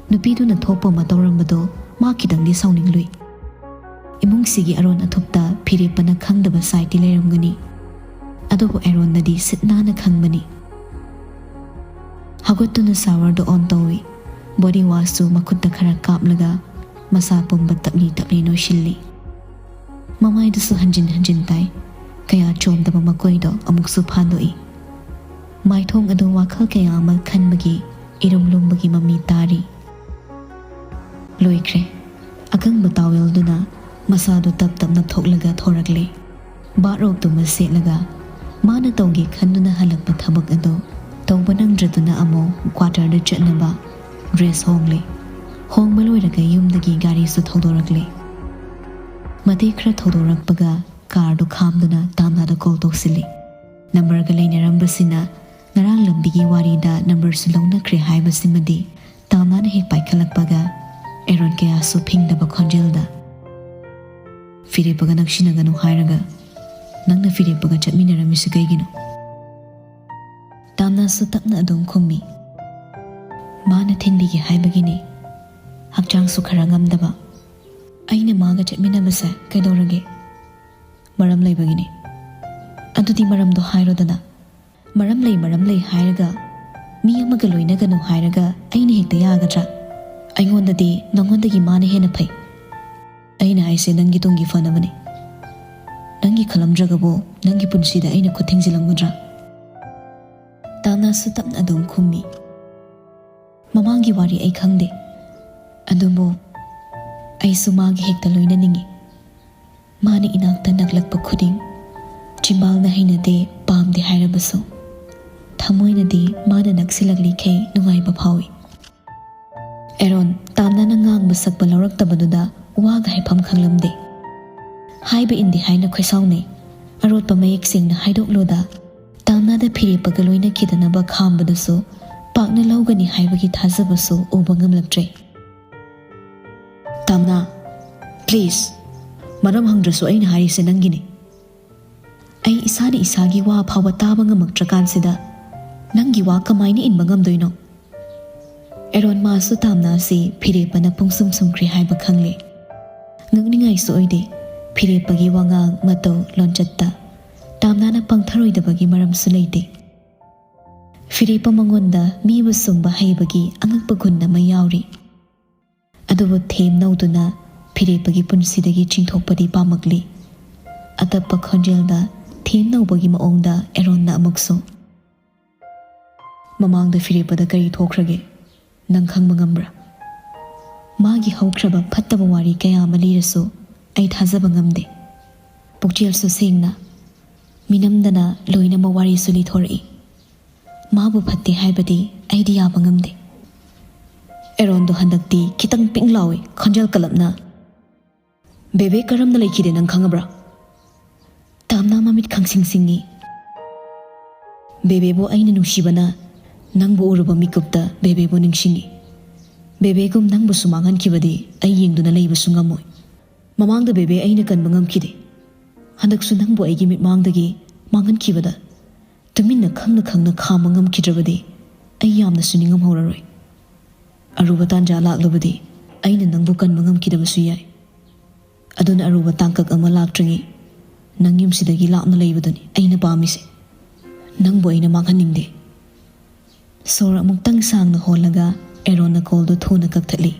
ꯅꯨꯄꯤꯗꯨꯅ ꯊꯣꯛꯄ ꯑꯃ ꯇꯧꯔꯝꯕꯗꯣ ꯃꯥ ꯈꯤꯇꯪꯗꯤ ꯁꯥꯎꯅꯤꯡꯂꯨꯏ꯫ ꯏꯃꯨꯡꯁꯤꯒꯤ ꯑꯔꯣꯟ ꯑꯊꯨꯞꯇ ꯐꯤꯔꯦꯞꯄꯅ ꯈꯪꯗꯕ ꯁꯥꯏꯠꯇꯤ ꯂꯩꯔꯝꯒꯅꯤ꯫ ꯑꯗꯨꯕꯨ ꯑꯦꯔꯣꯟꯅꯗꯤ ꯁꯤꯠ ꯅꯥꯟꯅ ꯈꯪꯕꯅꯤ꯫ ꯍꯧꯒꯠꯇꯨꯅ ꯁꯥꯋꯔꯗꯨ ꯑꯣꯟ ꯇꯧꯏ꯫ ꯕꯣꯗꯤ ꯋꯥꯁꯁꯨ ꯃꯈꯨꯠꯇ ꯈꯔ ꯀꯥꯞꯂꯒ ꯃꯁꯥ ꯄꯨꯝꯕ ꯇꯞꯂꯤ ꯇꯞꯂꯤ ꯅꯣꯏꯁꯤꯜꯂꯤ꯫ ꯃꯃꯥꯏꯗꯨꯁꯨ ꯍꯟꯖꯤꯟ ꯍꯟꯖꯤꯟ ꯇꯥꯏ꯫ ꯀꯌꯥ ꯆꯣꯝꯗꯕ ꯃꯀꯣꯏꯗꯣ ꯑꯃꯨꯛꯁꯨ ꯐꯥꯟꯗꯣꯛꯏ꯫ ꯃꯥꯏꯊꯣꯡ ꯑꯗꯨ ꯋꯥꯈꯜ ꯀꯌꯥ ꯑꯃ ꯈꯟꯕꯒꯤ ꯏꯔꯨꯝ ꯂꯨꯝꯕꯒꯤ ꯃꯃꯤ ꯇꯥꯔꯤ꯫ ꯂꯣꯏꯈ꯭ꯔꯦ꯫ ꯑꯀꯪꯕ ꯇꯥꯋꯦꯜꯗꯨꯅ ꯃꯁꯥꯗꯨ ꯇꯞ ꯇꯞꯅ ꯊꯣꯛꯂꯒ ꯊꯣꯔꯛꯂꯦ꯫ ꯕꯥꯠꯔꯣꯞꯇꯨꯃ ꯁꯦꯠꯂꯒ ꯃꯥꯅ ꯇꯧꯒꯦ ꯈꯟꯗꯨꯅ ꯍꯜꯂꯛꯄ ꯊꯕꯛ ꯑꯗꯨ ꯇꯧꯕ ꯅꯪꯗ꯭ꯔꯗꯨꯅ ꯑꯃꯨꯛ ꯀ꯭ꯋꯥꯇꯔꯗ ꯆꯠꯅꯕ ꯗ꯭ꯔꯦꯁ ꯍꯣꯡꯂꯦ꯫ ꯍꯣꯡꯕ ꯂꯣꯏꯔꯒ ꯌꯨꯝꯗꯒꯤ ꯒꯥꯔꯤꯁꯨ ꯊꯧꯗꯣꯔꯛꯂꯦ꯫ ꯃꯇꯦꯛ ꯈꯔ ꯊꯧꯗꯣꯔꯛꯄꯒ ꯀꯥꯔꯗꯨ ꯈꯥꯝꯗꯨꯅ ꯇꯥꯝꯅꯥꯗ ꯀꯣꯜ ꯇꯧꯁꯤꯜꯂꯤ꯫ ꯅꯝꯕꯔꯒ ꯂꯩꯅꯔꯝꯕꯁꯤꯅ ꯉꯔꯥꯡ ꯂꯝꯕꯤꯒꯤ ꯋꯥꯔꯤꯗ ꯅꯝꯕꯔꯁꯨ ꯂꯧꯅꯈ꯭ꯔꯦ ꯍꯥꯏꯕꯁꯤꯃꯗꯤ ꯇꯥꯝꯅꯥꯅ ꯍꯦꯛ ꯄꯥꯏꯈꯠꯂꯛꯄꯒ ꯑꯦꯔꯣꯟ ꯀꯌꯥꯁꯨ ꯐꯤꯡꯗꯕ ꯈꯣꯟꯖꯦꯜꯗ, "ꯐꯤꯔꯦꯞꯄꯒ ꯅꯛꯁꯤꯟꯅꯒꯅꯨ ꯍꯥꯏꯔꯒ ꯅꯪꯅ ꯐꯤꯔꯦꯞꯄꯒ ꯆꯠꯃꯤꯟꯅꯔꯝꯃꯤꯁꯤ ꯀꯩꯒꯤꯅꯣ?" ꯇꯥꯝꯅꯥꯁꯨ ꯇꯞꯅ ꯑꯗꯨꯝ ꯈꯨꯝꯃꯤ, "ꯃꯥꯅ ꯊꯤꯟꯕꯤꯒꯦ ꯍꯥꯏꯕꯒꯤꯅꯤ꯫ ꯍꯛꯆꯥꯡꯁꯨ ꯈꯔ ꯉꯝꯗꯕ꯫ ꯑꯩꯅ ꯃꯥꯒ ꯆꯠꯃꯤꯟꯅꯕꯁꯦ ꯀꯩꯗꯧꯔꯒꯦ?" "ꯃꯔꯝ ꯂꯩꯕꯒꯤꯅꯤ꯫" "ꯑꯗꯨꯗꯤ ꯃꯔꯝꯗꯣ ꯍꯥꯏꯔꯣꯗꯅ꯫ ꯃꯔꯝ ꯂꯩ, ꯃꯔꯝ ꯂꯩ ꯍꯥꯏꯔꯒ, ꯃꯤ ꯑꯃꯒ ꯂꯣꯏꯅꯒꯅꯨ ꯍꯥꯏꯔꯒ ꯑꯩꯅ ꯍꯦꯛꯇ ꯌꯥꯒꯗ꯭ꯔꯥ? ꯑꯩꯉꯣꯟꯗꯗꯤ ꯅꯉꯣꯟꯗꯒꯤ ꯃꯥꯅ ꯍꯦꯟꯅ ꯐꯩ꯫ ꯑꯩꯅ ꯍꯥꯏꯁꯦ ꯅꯪꯒꯤ ꯇꯨꯡꯒꯤ ꯐꯅꯕꯅꯤ꯫ ꯅꯪꯒꯤ ꯈꯜꯂꯝꯗ꯭ꯔꯒꯕꯨ ꯅꯪꯒꯤ ꯄꯨꯟꯁꯤꯗ ꯑꯩꯅ ꯈꯨꯠ ꯊꯤꯡꯖꯤꯜꯂꯝꯒꯗ꯭ꯔꯥ?" ꯇꯥꯝꯅꯥꯁꯨ ꯇꯞꯅ ꯑꯗꯨꯝ ꯈꯨꯝꯃꯤ, "ꯃꯃꯥꯡꯒꯤ ꯋꯥꯔꯤ ꯑꯩ ꯈꯪꯗꯦ, ꯑꯗꯨꯕꯨ ꯑꯩꯁꯨ ꯃꯥꯒꯤ ꯍꯦꯛꯇ ꯂꯣꯏꯅꯅꯤꯡꯏ꯫ ꯃꯥꯅ ꯏꯅꯥꯛꯇ ꯅꯛꯂꯛꯄ ꯈꯨꯗꯤꯡ ꯆꯤꯝꯕꯥꯜꯅ ꯍꯩꯅꯗꯦ, ꯄꯥꯝꯗꯦ ꯍꯥꯏꯔꯕꯁꯨ ꯊꯃꯣꯏꯅꯗꯤ ꯃꯥꯅ ꯅꯛꯁꯤꯜꯂꯛꯂꯤꯈꯩ ꯅꯨꯡꯉꯥꯏꯕ ꯐꯥꯎꯏ꯫" ꯑꯦꯔꯣꯟ ꯇꯥꯝꯅꯥꯅ ꯉꯥꯡꯕ ꯁꯛꯄ ꯂꯧꯔꯛꯇꯕꯗꯨꯗ ꯋꯥꯒ ꯍꯥꯏꯐꯝ ꯈꯪꯂꯝꯗꯦ꯫ ꯍꯥꯏꯕ ꯏꯟꯗꯦ ꯍꯥꯏꯅ ꯈꯣꯏꯁꯥꯎꯅꯩ꯫ ꯑꯔꯣꯠꯄ ꯃꯌꯦꯛ ꯁꯦꯡꯅ ꯍꯥꯏꯗꯣꯛꯂꯨꯗ ꯇꯥꯝꯅꯥꯗ ꯐꯤꯔꯦꯞꯄꯒ ꯂꯣꯏꯅꯈꯤꯗꯅꯕ ꯈꯥꯝꯕꯗꯨꯁꯨ ꯄꯥꯛꯅ ꯂꯧꯒꯅꯤ ꯍꯥꯏꯕꯒꯤ ꯊꯥꯖꯕꯁꯨ ꯎꯕ ꯉꯝꯂꯛꯇ꯭ꯔꯦ꯫ "ꯇꯥꯝꯅꯥ, please, ꯃꯔꯝ ꯍꯪꯗ꯭ꯔꯁꯨ ꯑꯩꯅ ꯍꯥꯏꯔꯤꯁꯦ ꯅꯪꯒꯤꯅꯤ꯫ ꯑꯩ ꯏꯁꯥꯅ ꯏꯁꯥꯒꯤ ꯋꯥ ꯐꯥꯎꯕ ꯇꯥꯕ ꯉꯝꯃꯛꯇ꯭ꯔꯀꯥꯟꯁꯤꯗ ꯅꯪꯒꯤ ꯋꯥ ꯀꯃꯥꯏꯅ ꯏꯟꯕ ꯉꯝꯗꯣꯏꯅꯣ? ꯑꯦꯔꯣꯟ ꯃꯥꯁꯨ ꯇꯥꯝꯅꯥꯁꯤ ꯐꯤꯔꯦꯞꯄꯅ ꯄꯨꯡꯁꯨꯝ ꯁꯨꯝꯈ꯭ꯔꯦ ꯍꯥꯏꯕ ꯈꯪꯂꯦ꯫ ꯉꯛꯅꯤꯡꯉꯥꯏꯁꯨ ꯑꯣꯏꯗꯦ꯫ ꯐꯤꯔꯦꯞꯄꯒꯤ ꯋꯥꯉꯥꯡ, ꯃꯇꯧ, ꯂꯣꯟꯆꯠꯇ ꯇꯥꯝꯅꯥꯅ ꯄꯪꯊꯔꯣꯏꯗꯕꯒꯤ ꯃꯔꯝꯁꯨ ꯂꯩꯇꯦ꯫ ꯐꯤꯔꯦꯞꯄ ꯃꯉꯣꯟꯗ ꯃꯤꯕꯨ ꯁꯨꯝꯕ ꯍꯩꯕꯒꯤ ꯑꯉꯛꯄ ꯒꯨꯟ ꯑꯃ ꯌꯥꯎꯔꯤ꯫ ꯑꯗꯨꯕꯨ ꯊꯦꯝ ꯅꯧꯗꯨꯅ ꯐꯤꯔꯦꯞꯄꯒꯤ ꯄꯨꯟꯁꯤꯗꯒꯤ ꯆꯤꯡꯊꯣꯛꯄꯗꯤ ꯄꯥꯝꯃꯛꯂꯤ꯫ ꯑꯇꯞꯄ ꯈꯣꯟꯖꯦꯜꯗ ꯊꯦꯝ ꯅꯧꯕꯒꯤ ꯃꯑꯣꯡꯗ ꯑꯦꯔꯣꯟꯅ ꯑꯃꯨꯛꯁꯨ, "ꯃꯃꯥꯡꯗ ꯐꯤꯔꯦꯞꯄꯗ ꯀꯔꯤ ꯊꯣꯛꯈ꯭ꯔꯒꯦ? ꯅꯪ ꯈꯪꯕ ꯉꯝꯕ꯭ꯔꯥ? ꯃꯥꯒꯤ ꯍꯧꯈ꯭ꯔꯕ ꯐꯠꯇꯕ ꯋꯥꯔꯤ ꯀꯌꯥ ꯑꯃ ꯂꯤꯔꯁꯨ ꯑꯩ ꯊꯥꯖꯕ ꯉꯝꯗꯦ꯫ ꯄꯨꯛꯆꯦꯜꯁꯨ ꯁꯦꯡꯅ, ꯃꯤꯅꯝꯗꯅ ꯂꯣꯏꯅꯃꯛ ꯋꯥꯔꯤꯁꯨ ꯂꯤꯊꯣꯔꯛꯏ꯫ ꯃꯥꯕꯨ ꯐꯠꯇꯦ ꯍꯥꯏꯕꯗꯤ ꯑꯩꯗꯤ ꯌꯥꯕ ꯉꯝꯗꯦ꯫" ꯑꯦꯔꯣꯟꯗꯣ ꯍꯟꯗꯛꯇꯤ ꯈꯤꯇꯪ ꯄꯤꯡ ꯂꯥꯎꯏ, ꯈꯣꯟꯖꯦꯜ ꯀꯜꯂꯞꯅ, "ꯕꯦꯕꯦ ꯀꯔꯝꯅ ꯂꯩꯈꯤꯗꯦ ꯅꯪ ꯈꯪꯉꯕ꯭ꯔꯥ?" ꯇꯥꯝꯅꯥ ꯃꯃꯤꯠ ꯈꯪꯁꯤꯡ ꯁꯤꯡꯉꯤ꯫ "ꯕꯦꯕꯦꯕꯨ ꯑꯩꯅ ꯅꯨꯡꯁꯤꯕꯅ ꯅꯪꯕꯨ ꯎꯔꯨꯕ ꯃꯤꯀꯨꯞꯇ ꯕꯦꯕꯦꯕꯨ ꯅꯤꯡꯁꯤꯡꯉꯤ꯫ ꯕꯦꯕꯦꯒꯨꯝ ꯅꯪꯕꯨꯁꯨ ꯃꯥꯡꯍꯟꯈꯤꯕꯗꯤ ꯑꯩ ꯌꯦꯡꯗꯨꯅ ꯂꯩꯕꯁꯨ ꯉꯝꯃꯣꯏ꯫ ꯃꯃꯥꯡꯗ ꯕꯦꯕꯦ ꯑꯩꯅ ꯀꯟꯕ ꯉꯝꯈꯤꯗꯦ꯫ ꯍꯟꯗꯛꯁꯨ ꯅꯪꯕꯨ ꯑꯩꯒꯤ ꯃꯤꯠꯃꯥꯡꯗꯒꯤ ꯃꯥꯡꯍꯟꯈꯤꯕꯗ ꯇꯨꯃꯤꯟꯅ ꯈꯪꯅ ꯈꯪꯅ ꯈꯥꯝꯕ ꯉꯝꯈꯤꯗ꯭ꯔꯕꯗꯤ ꯑꯩ ꯌꯥꯝꯅꯁꯨ ꯅꯤꯡꯉꯝꯍꯧꯔꯔꯣꯏ꯫ ꯑꯔꯨꯕ ꯇꯥꯟꯖꯥ ꯂꯥꯛꯂꯕꯗꯤ ꯑꯩꯅ ꯅꯪꯕꯨ ꯀꯟꯕ ꯉꯝꯈꯤꯗꯕꯁꯨ ꯌꯥꯏ꯫ ꯑꯗꯨꯅ ꯑꯔꯨꯕ ꯇꯥꯡꯀꯛ ꯑꯃ ꯂꯥꯛꯇ꯭ꯔꯤꯉꯩ ꯅꯪ ꯌꯨꯝꯁꯤꯗꯒꯤ ꯂꯥꯞꯅ ꯂꯩꯕꯗꯨꯅꯤ ꯑꯩꯅ ꯄꯥꯝꯃꯤꯁꯦ꯫ ꯅꯪꯕꯨ ꯑꯩꯅ ꯃꯥꯡꯍꯟꯅꯤꯡꯗꯦ꯫" ꯁꯣꯔ ꯑꯃꯨꯛꯇꯪ ꯁꯥꯡꯅ ꯍꯣꯜꯂꯒ ꯑꯦꯔꯣꯟꯅ ꯀꯣꯜꯗꯨ ꯊꯨꯅ ꯀꯛꯊꯠꯂꯤ꯫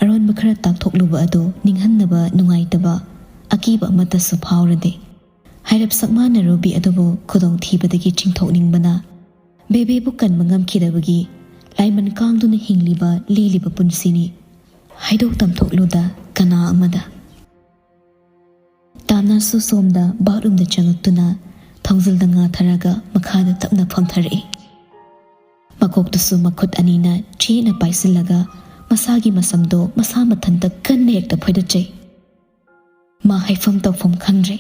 ꯑꯔꯣꯟꯕ ꯈꯔ ꯇꯥꯛꯊꯣꯛꯂꯨꯕ ꯑꯗꯨ ꯅꯤꯡꯍꯟꯅꯕ, ꯅꯨꯡꯉꯥꯏꯇꯕ, ꯑꯀꯤꯕ ꯑꯃꯠꯇꯁꯨ ꯐꯥꯎꯔꯗꯦ꯫ ꯍꯥꯏꯔꯞ ꯁꯛꯃꯥꯟꯅꯔꯨꯕꯤ ꯑꯗꯨꯕꯨ ꯈꯨꯗꯣꯡꯊꯤꯕꯗꯒꯤ ꯆꯤꯡꯊꯣꯛꯅꯤꯡꯕꯅ ꯕꯦꯕꯦꯕꯨ ꯀꯟꯕ ꯉꯝꯈꯤꯗꯕꯒꯤ ꯂꯥꯏꯃꯟ ꯀꯥꯡꯗꯨꯅ ꯍꯤꯡꯂꯤꯕ, ꯂꯦꯜꯂꯤꯕ ꯄꯨꯟꯁꯤꯅꯤ꯫ ꯍꯥꯏꯗꯣꯛ ꯇꯝꯊꯣꯛꯂꯨꯗ ꯀꯅꯥ ꯑꯃꯗ꯫ ꯇꯥꯝꯅꯥꯁꯨ ꯁꯣꯝꯗ ꯕꯥꯠꯔꯨꯝꯗ ꯆꯪꯉꯛꯇꯨꯅ ꯊꯣꯡꯖꯤꯜꯗ ꯉꯥꯊꯔꯒ ꯃꯈꯥꯗ ꯇꯞꯅ ꯐꯝꯊꯔꯛꯏ꯫ ꯃꯀꯣꯛꯇꯨꯁꯨ ꯃꯈꯨꯠ ꯑꯅꯤꯅ ꯆꯦꯠꯅ ꯄꯥꯏꯁꯤꯜꯂꯒ ꯃꯁꯥꯒꯤ ꯃꯁꯝꯗꯣ ꯃꯁꯥ ꯃꯊꯟꯇ ꯀꯟꯅ ꯍꯦꯛꯇ ꯐꯣꯏꯗꯠꯆꯩ꯫ ꯃꯥ ꯍꯥꯏꯐꯝ ꯇꯧꯐꯝ ꯈꯪꯗ꯭ꯔꯦ꯫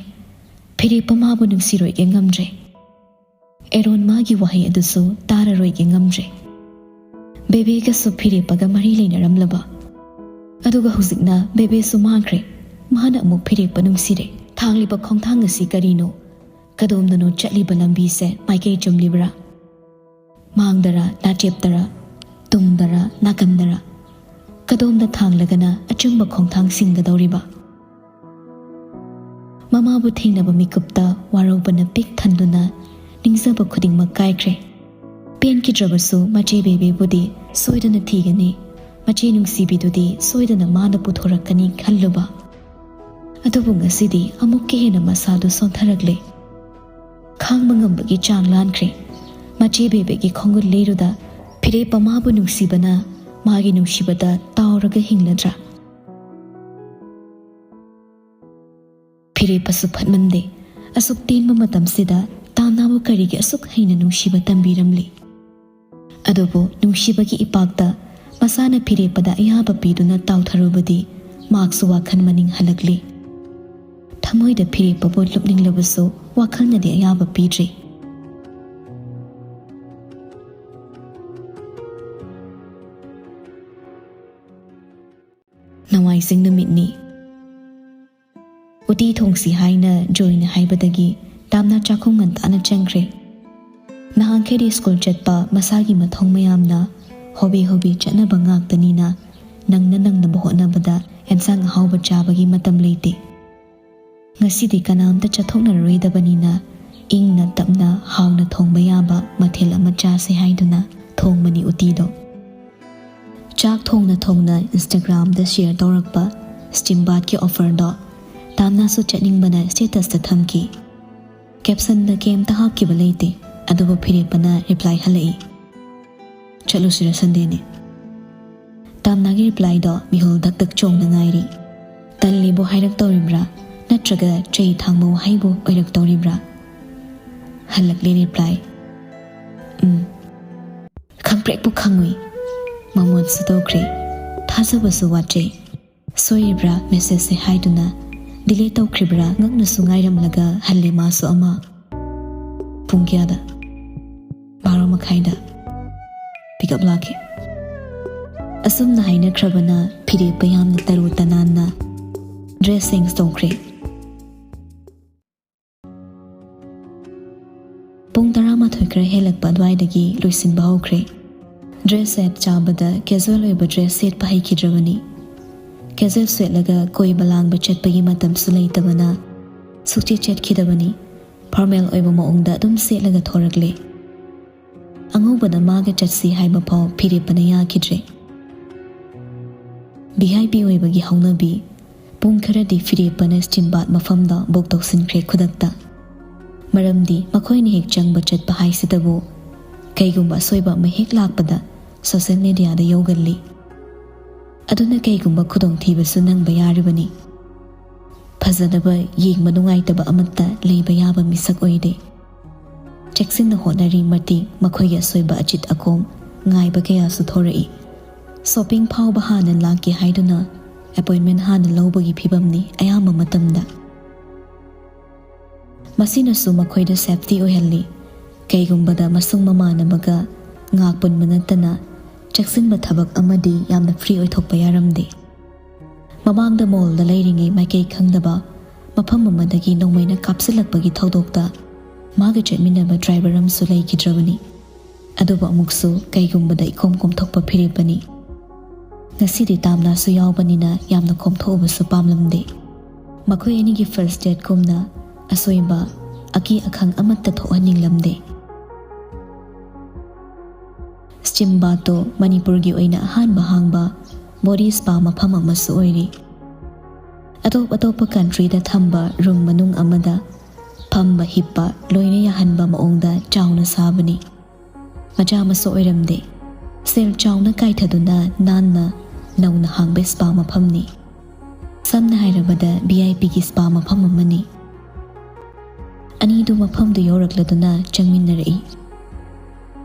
ꯐꯤꯔꯦꯞꯄ ꯃꯥꯕꯨ ꯅꯨꯡꯁꯤꯔꯣꯏꯒꯦ ꯉꯝꯗ꯭ꯔꯦ꯫ ꯑꯦꯔꯣꯟ ꯃꯥꯒꯤ ꯋꯥꯍꯩ ꯑꯗꯨꯁꯨ ꯇꯥꯔꯔꯣꯏꯒꯦ ꯉꯝꯗ꯭ꯔꯦ꯫ ꯕꯦꯕꯦꯒꯁꯨ ꯐꯤꯔꯦꯞꯄꯒ ꯃꯔꯤ ꯂꯩꯅꯔꯝꯂꯕ꯫ ꯑꯗꯨꯒ ꯍꯧꯖꯤꯛꯅ ꯕꯦꯕꯦꯁꯨ ꯃꯥꯡꯈ꯭ꯔꯦ꯫ ꯃꯍꯥꯛꯅ ꯑꯃꯨꯛ ꯐꯤꯔꯦꯞꯄ ꯅꯨꯡꯁꯤꯔꯦ꯫ ꯊꯥꯡꯂꯤꯕ ꯈꯣꯡꯊꯥꯡ ꯑꯁꯤ ꯀꯔꯤꯅꯣ? ꯀꯗꯣꯝꯗꯅꯣ ꯆꯠꯂꯤꯕ ꯂꯝꯕꯤꯁꯦ? ꯃꯥꯏꯀꯩ ꯆꯨꯝꯂꯤꯕ꯭ꯔꯥ? ꯃꯥꯡꯗꯔ, ꯅꯥꯆꯦꯞꯇꯔ, ꯇꯨꯡꯗꯔ, ꯅꯥꯀꯟꯗꯔ? ꯀꯗꯣꯝꯗ ꯊꯥꯡꯂꯒꯅ ꯑꯆꯨꯝꯕ ꯈꯣꯡꯊꯥꯡ ꯁꯤꯡꯒꯗꯧꯔꯤꯕ? ꯃꯃꯥꯕꯨ ꯊꯦꯡꯅꯕ ꯃꯤꯀꯨꯞꯇ ꯋꯥꯔꯧꯕꯅ ꯄꯤꯛ ꯊꯟꯗꯨꯅ ꯅꯤꯡꯖꯕ ꯈꯨꯗꯤꯡꯃꯛ ꯀꯥꯏꯈ꯭ꯔꯦ꯫ ꯄꯦꯟꯈꯤꯗ꯭ꯔꯕꯁꯨ ꯃꯆꯦ ꯕꯦꯕꯤꯕꯨꯗꯤ ꯁꯣꯏꯗꯅ ꯊꯤꯒꯅꯤ, ꯃꯆꯦ ꯅꯨꯡꯁꯤꯕꯤꯗꯨꯗꯤ ꯁꯣꯏꯗꯅ ꯃꯥꯅ ꯄꯨꯊꯣꯔꯛꯀꯅꯤ ꯈꯜꯂꯨꯕ꯫ ꯑꯗꯨꯕꯨ ꯉꯁꯤꯗꯤ ꯑꯃꯨꯛꯀ ꯍꯦꯟꯅ ꯃꯁꯥꯗꯨ ꯁꯣꯟꯊꯔꯛꯂꯦ꯫ ꯈꯥꯡꯕ ꯉꯝꯕꯒꯤ ꯆꯥꯡ ꯂꯥꯟꯈ꯭ꯔꯦ꯫ ꯃꯆꯦ ꯕꯦꯕꯤꯒꯤ ꯈꯣꯡꯒꯨꯜ ꯂꯤꯔꯨꯗ ꯐꯤꯔꯦꯞꯄ ꯃꯥꯕꯨ ꯅꯨꯡꯁꯤꯕꯅ ꯃꯥꯒꯤ ꯅꯨꯡꯁꯤꯕꯗ ꯇꯥꯎꯔꯒ ꯍꯤꯡꯂꯗ꯭ꯔꯥ? ꯐꯤꯔꯦꯞꯄꯁꯨ ꯐꯠꯃꯟꯗꯦ꯫ ꯑꯁꯨꯛ ꯇꯦꯟꯕ ꯃꯇꯝꯁꯤꯗ ꯇꯥꯝꯅꯥꯕꯨ ꯀꯔꯤꯒꯤ ꯑꯁꯨꯛ ꯍꯩꯅ ꯅꯨꯡꯁꯤꯕ ꯇꯝꯕꯤꯔꯝꯂꯤ? ꯑꯗꯨꯕꯨ ꯅꯨꯡꯁꯤꯕꯒꯤ ꯏꯄꯥꯛꯇ ꯃꯁꯥꯅ ꯐꯤꯔꯦꯞꯄꯗ ꯑꯌꯥꯕ ꯄꯤꯗꯨꯅ ꯇꯥꯎꯊꯔꯨꯕꯗꯤ ꯃꯍꯥꯛꯁꯨ ꯋꯥꯈꯜ ꯃꯅꯤꯡ ꯍꯜꯂꯛꯂꯤ꯫ ꯊꯃꯣꯏꯗ ꯐꯤꯔꯦꯞꯄꯕꯨ ꯂꯨꯞꯅꯤꯡꯂꯕꯁꯨ ꯋꯥꯈꯜꯅꯗꯤ ꯑꯌꯥꯕ ꯄꯤꯗ꯭ꯔꯤ꯫ ꯅꯣꯡꯃꯥꯏꯖꯤꯡ ꯅꯨꯃꯤꯠꯅꯤ꯫ ꯎꯇꯤ ꯊꯣꯡꯁꯤ ꯍꯥꯏꯅ ꯖꯣꯏꯅ ꯍꯥꯏꯕꯗꯒꯤ ꯇꯥꯝꯅꯥ ꯆꯥꯛꯈꯨꯝ ꯉꯟꯇꯥꯅ ꯆꯪꯈ꯭ꯔꯦ꯫ ꯅꯍꯥꯟꯈꯩꯗꯤ ꯁ꯭ꯀꯨꯜ ꯆꯠꯄ ꯃꯁꯥꯒꯤ ꯃꯊꯧ ꯃꯌꯥꯝꯅ ꯍꯣꯕꯦ ꯍꯣꯕꯦ ꯆꯠꯅꯕ ꯉꯥꯛꯇꯅꯤꯅ ꯅꯪꯅ ꯅꯪꯅꯕ ꯍꯣꯠꯅꯕꯗ ꯑꯦꯟꯁꯥꯡ ꯑꯍꯥꯎꯕ ꯆꯥꯕꯒꯤ ꯃꯇꯝ ꯂꯩꯇꯦ꯫ ꯉꯁꯤꯗꯤ ꯀꯅꯥꯝꯇ ꯆꯠꯊꯣꯛꯅꯔꯔꯣꯏꯗꯕꯅꯤꯅ ꯏꯪꯅ ꯇꯞꯅ ꯍꯥꯎꯅ ꯊꯣꯡꯕ ꯌꯥꯕ ꯃꯊꯦꯜ ꯑꯃ ꯆꯥꯁꯦ ꯍꯥꯏꯗꯨꯅ ꯊꯣꯡꯕꯅꯤ ꯎꯇꯤꯗꯣ꯫ ꯆꯥꯛ ꯊꯣꯡꯅ ꯊꯣꯡꯅ Instagram-ꯗ share ꯇꯧꯔꯛꯄ steam bath-ꯀꯤ offer-ꯗꯣ ꯇꯥꯝꯅꯥꯁꯨ ꯆꯠꯅꯤꯡꯕꯅ status-ꯇ ꯊꯝꯈꯤ꯫ Caption-ꯗ ꯀꯩꯝꯇ ꯍꯥꯞꯈꯤꯕ ꯂꯩꯇꯦ, ꯑꯗꯨꯕꯨ ꯐꯤꯔꯦꯞꯄꯅ reply ꯍꯜꯂꯛꯏ꯫ "ꯆꯠꯂꯨꯁꯤꯔ Sunday-ꯅꯦ?" ꯇꯥꯝꯅꯥꯒꯤ reply-ꯗꯣ ꯃꯤꯍꯨꯜ ꯗꯛ ꯗꯛ ꯆꯣꯡꯅ ꯉꯥꯏꯔꯤ꯫ ꯇꯜꯂꯦꯕꯨ ꯍꯥꯏꯔꯛꯇꯧꯔꯤꯕ꯭ꯔꯥ, ꯅꯠꯇ꯭ꯔꯒ ꯆꯩ ꯊꯥꯡꯕ ꯋꯥꯍꯩꯕꯨ ꯑꯣꯏꯔꯛꯇꯧꯔꯤꯕ꯭ꯔꯥ? ꯍꯜꯂꯛꯂꯦ reply꯫ "ꯎꯝ"꯫ ꯈꯪꯄ꯭ꯔꯦꯛꯄꯨ ꯈꯪꯉꯨꯏ꯫ ꯃꯃꯣꯟꯁꯨ ꯇꯧꯈ꯭ꯔꯦ꯫ ꯊꯥꯖꯕꯁꯨ ꯋꯥꯠꯆꯩ꯫ ꯁꯣꯏꯔꯤꯕ꯭ꯔꯥ message-ꯁꯦ ꯍꯥꯏꯗꯨꯅ delete ꯇꯧꯈ꯭ꯔꯤꯕ꯭ꯔꯥ ꯉꯛꯅꯁꯨ ꯉꯥꯏꯔꯝꯂꯒ ꯍꯜꯂꯦ ꯃꯥꯁꯨ ꯑꯃ꯫ "ꯄꯨꯡ ꯀꯌꯥꯗ?" "ꯕꯥꯔꯣ ꯃꯈꯥꯏꯗ꯫ Pick up ꯂꯥꯛꯀꯦ"꯫ ꯑꯁꯨꯝꯅ ꯍꯥꯏꯅꯈ꯭ꯔꯕꯅ ꯐꯤꯔꯦꯞꯄ ꯌꯥꯝꯅ ꯇꯔꯨ ꯇꯅꯥꯟꯅ ꯗ꯭ꯔꯦꯁ ꯆꯦꯟꯖ ꯇꯧꯈ꯭ꯔꯦ꯫ ꯄꯨꯡ ꯇꯔꯥꯃꯥꯊꯣꯏ ꯈꯔ ꯍꯦꯜꯂꯛꯄ ꯑꯗꯨꯋꯥꯏꯗꯒꯤ ꯂꯣꯏꯁꯤꯟꯕ ꯍꯧꯈ꯭ꯔꯦ꯫ ꯗ꯭ꯔꯦꯁ ꯁꯦꯠ ꯆꯥꯕꯗ ꯀꯦꯖꯨꯋꯦꯜ ꯑꯣꯏꯕ ꯗ꯭ꯔꯦꯁ ꯁꯦꯠꯄ ꯍꯩꯈꯤꯗ꯭ꯔꯕꯅꯤ꯫ ꯀꯦꯖꯨꯋꯦꯜ ꯁꯦꯠꯂꯒ ꯀꯣꯏꯕ ꯂꯥꯡꯕ ꯆꯠꯄꯒꯤ ꯃꯇꯝꯁꯨ ꯂꯩꯇꯕꯅ ꯁꯨꯛꯆꯦꯠ ꯆꯦꯠꯈꯤꯗꯕꯅꯤ꯫ ꯐꯣꯔꯃꯦꯜ ꯑꯣꯏꯕ ꯃꯑꯣꯡꯗ ꯑꯗꯨꯝ ꯁꯦꯠꯂꯒ ꯊꯣꯔꯛꯂꯦ꯫ ꯑꯉꯧꯕꯗ ꯃꯥꯒ ꯆꯠꯁꯤ ꯍꯥꯏꯕ ꯐꯥꯎ ꯐꯤꯔꯦꯞꯄꯅ ꯌꯥꯈꯤꯗ꯭ꯔꯦ꯫ ꯚꯤ ꯑꯥꯏ ꯄꯤ ꯑꯣꯏꯕꯒꯤ ꯍꯧꯅꯕꯤ꯫ ꯄꯨꯡ ꯈꯔꯗꯤ ꯐꯤꯔꯦꯞꯄꯅ ꯁ꯭ꯇꯤꯝ ꯕꯥꯠ ꯃꯐꯝꯗ ꯕꯨꯛ ꯇꯧꯁꯤꯟꯈ꯭ꯔꯦ ꯈꯨꯗꯛꯇ꯫ ꯃꯔꯝꯗꯤ ꯃꯈꯣꯏꯅ ꯍꯦꯛ ꯆꯪꯕ ꯆꯠꯄ ꯍꯥꯏꯁꯤꯗꯕꯨ ꯀꯩꯒꯨꯝꯕ ꯑꯁꯣꯏꯕ ꯑꯃ ꯍꯦꯛ ꯂꯥꯛꯄꯗ ꯁꯣꯁꯦꯜ ꯃꯦꯗꯤꯌꯥꯗ ꯌꯧꯒꯜꯂꯤ꯫ ꯑꯗꯨꯅ ꯀꯩꯒꯨꯝꯕ ꯈꯨꯗꯣꯡꯊꯤꯕꯁꯨ ꯅꯪꯕ ꯌꯥꯔꯤꯕꯅꯤ꯫ ꯐꯖꯗꯕ, ꯌꯦꯡꯕ ꯅꯨꯡꯉꯥꯏꯇꯕ ꯑꯃꯠꯇ ꯂꯩꯕ ꯌꯥꯕ ꯃꯤꯁꯛ ꯑꯣꯏꯗꯦ꯫ ꯆꯦꯛꯁꯤꯟꯅ ꯍꯣꯠꯅꯔꯤ ꯃꯇꯤꯛ ꯃꯈꯣꯏꯒꯤ ꯑꯁꯣꯏꯕ ꯑꯆꯤꯠ ꯑꯀꯣꯝ ꯉꯥꯏꯕ ꯀꯌꯥꯁꯨ ꯊꯣꯔꯛꯏ꯫ ꯁꯣꯄꯤꯡ ꯐꯥꯎꯕ ꯍꯥꯟꯅ ꯂꯥꯛꯀꯦ ꯍꯥꯏꯗꯨꯅ ꯑꯦꯄꯣꯏꯟꯃꯦꯟ ꯍꯥꯟꯅ ꯂꯧꯕꯒꯤ ꯐꯤꯕꯝꯅꯤ ꯑꯌꯥꯝꯕ ꯃꯇꯝꯗ꯫ ꯃꯁꯤꯅꯁꯨ ꯃꯈꯣꯏꯗ ꯁꯦꯐꯇꯤ ꯑꯣꯏꯍꯜꯂꯤ꯫ ꯀꯩꯒꯨꯝꯕꯗ ꯃꯁꯨꯡ ꯃꯃꯥꯟꯅꯕꯒ ꯉꯥꯛ ꯄꯨꯟꯕ ꯅꯠꯇꯅ ꯆꯦꯛꯁꯤꯟꯕ ꯊꯕꯛ ꯑꯃꯗꯤ ꯌꯥꯝꯅ ꯐ꯭ꯔꯤ ꯑꯣꯏꯊꯣꯛꯄ ꯌꯥꯔꯝꯗꯦ꯫ ꯃꯃꯥꯡꯗ ꯃꯣꯜꯗ ꯂꯩꯔꯤꯉꯩ ꯃꯥꯏꯀꯩ ꯈꯪꯗꯕ ꯃꯐꯝ ꯑꯃꯗꯒꯤ ꯅꯣꯡꯃꯩꯅ ꯀꯥꯞꯁꯤꯜꯂꯛꯄꯒꯤ ꯊꯧꯗꯣꯛꯇ ꯃꯥꯒ ꯆꯠꯃꯤꯟꯅꯕ ꯗ꯭ꯔꯥꯏꯚꯔ ꯑꯃꯁꯨ ꯂꯩꯈꯤꯗ꯭ꯔꯕꯅꯤ꯫ ꯑꯗꯨꯕꯨ ꯑꯃꯨꯛꯁꯨ ꯀꯩꯒꯨꯝꯕꯗ ꯏꯀꯣꯝ ꯀꯣꯝꯊꯣꯛꯄ ꯐꯤꯔꯦꯞꯄꯅꯤ꯫ ꯉꯁꯤꯗꯤ ꯇꯥꯝꯅꯥꯁꯨ ꯌꯥꯎꯕꯅꯤꯅ ꯌꯥꯝꯅ ꯀꯣꯝꯊꯣꯛꯎꯕꯁꯨ ꯄꯥꯝꯂꯝꯗꯦ꯫ ꯃꯈꯣꯏ ꯑꯅꯤꯒꯤ ꯐꯥꯔꯁ ꯗꯦꯠꯀꯨꯝꯅ ꯑꯁꯣꯏꯕ, ꯑꯀꯤ ꯑꯈꯪ ꯑꯃꯠꯇ ꯊꯣꯛꯍꯟꯅꯤꯡꯂꯝꯗꯦ꯫ ꯁ꯭ꯇꯤꯝ ꯕꯥꯠꯇꯣ ꯃꯅꯤꯄꯨꯔꯒꯤ ꯑꯣꯏꯅ ꯑꯍꯥꯟꯕ ꯍꯥꯡꯕ ꯕꯣꯗꯤ ꯁ꯭ꯄꯥ ꯃꯐꯝ ꯑꯃꯁꯨ ꯑꯣꯏꯔꯤ꯫ ꯑꯇꯣꯞ ꯑꯇꯣꯞꯄ ꯀꯟꯇ꯭ꯔꯤꯗ ꯊꯝꯕ ꯔꯨꯝ ꯃꯅꯨꯡ ꯑꯃꯗ ꯐꯝꯕ ꯍꯤꯞꯄ ꯂꯣꯏꯅ ꯌꯥꯍꯟꯕ ꯃꯑꯣꯡꯗ ꯆꯥꯎꯅ ꯁꯥꯕꯅꯤ꯫ ꯃꯆꯥ ꯃꯁꯨ ꯑꯣꯏꯔꯝꯗꯦ꯫ ꯁꯦꯜ ꯆꯥꯎꯅ ꯀꯥꯏꯊꯗꯨꯅ ꯅꯥꯟꯅ ꯅꯧꯅ ꯍꯥꯡꯕ ꯁ꯭ꯄꯥ ꯃꯐꯝꯅꯤ꯫ ꯁꯝꯅ ꯍꯥꯏꯔꯕꯗ ꯚꯤ ꯑꯥꯏ ꯄꯤꯒꯤ ꯁ꯭ꯄꯥ ꯃꯐꯝ ꯑꯃꯅꯤ꯫ ꯑꯅꯤꯗꯨ ꯃꯐꯝꯗꯨ ꯌꯧꯔꯛꯂꯗꯨꯅ ꯆꯪꯃꯤꯟꯅꯔꯛꯏ꯫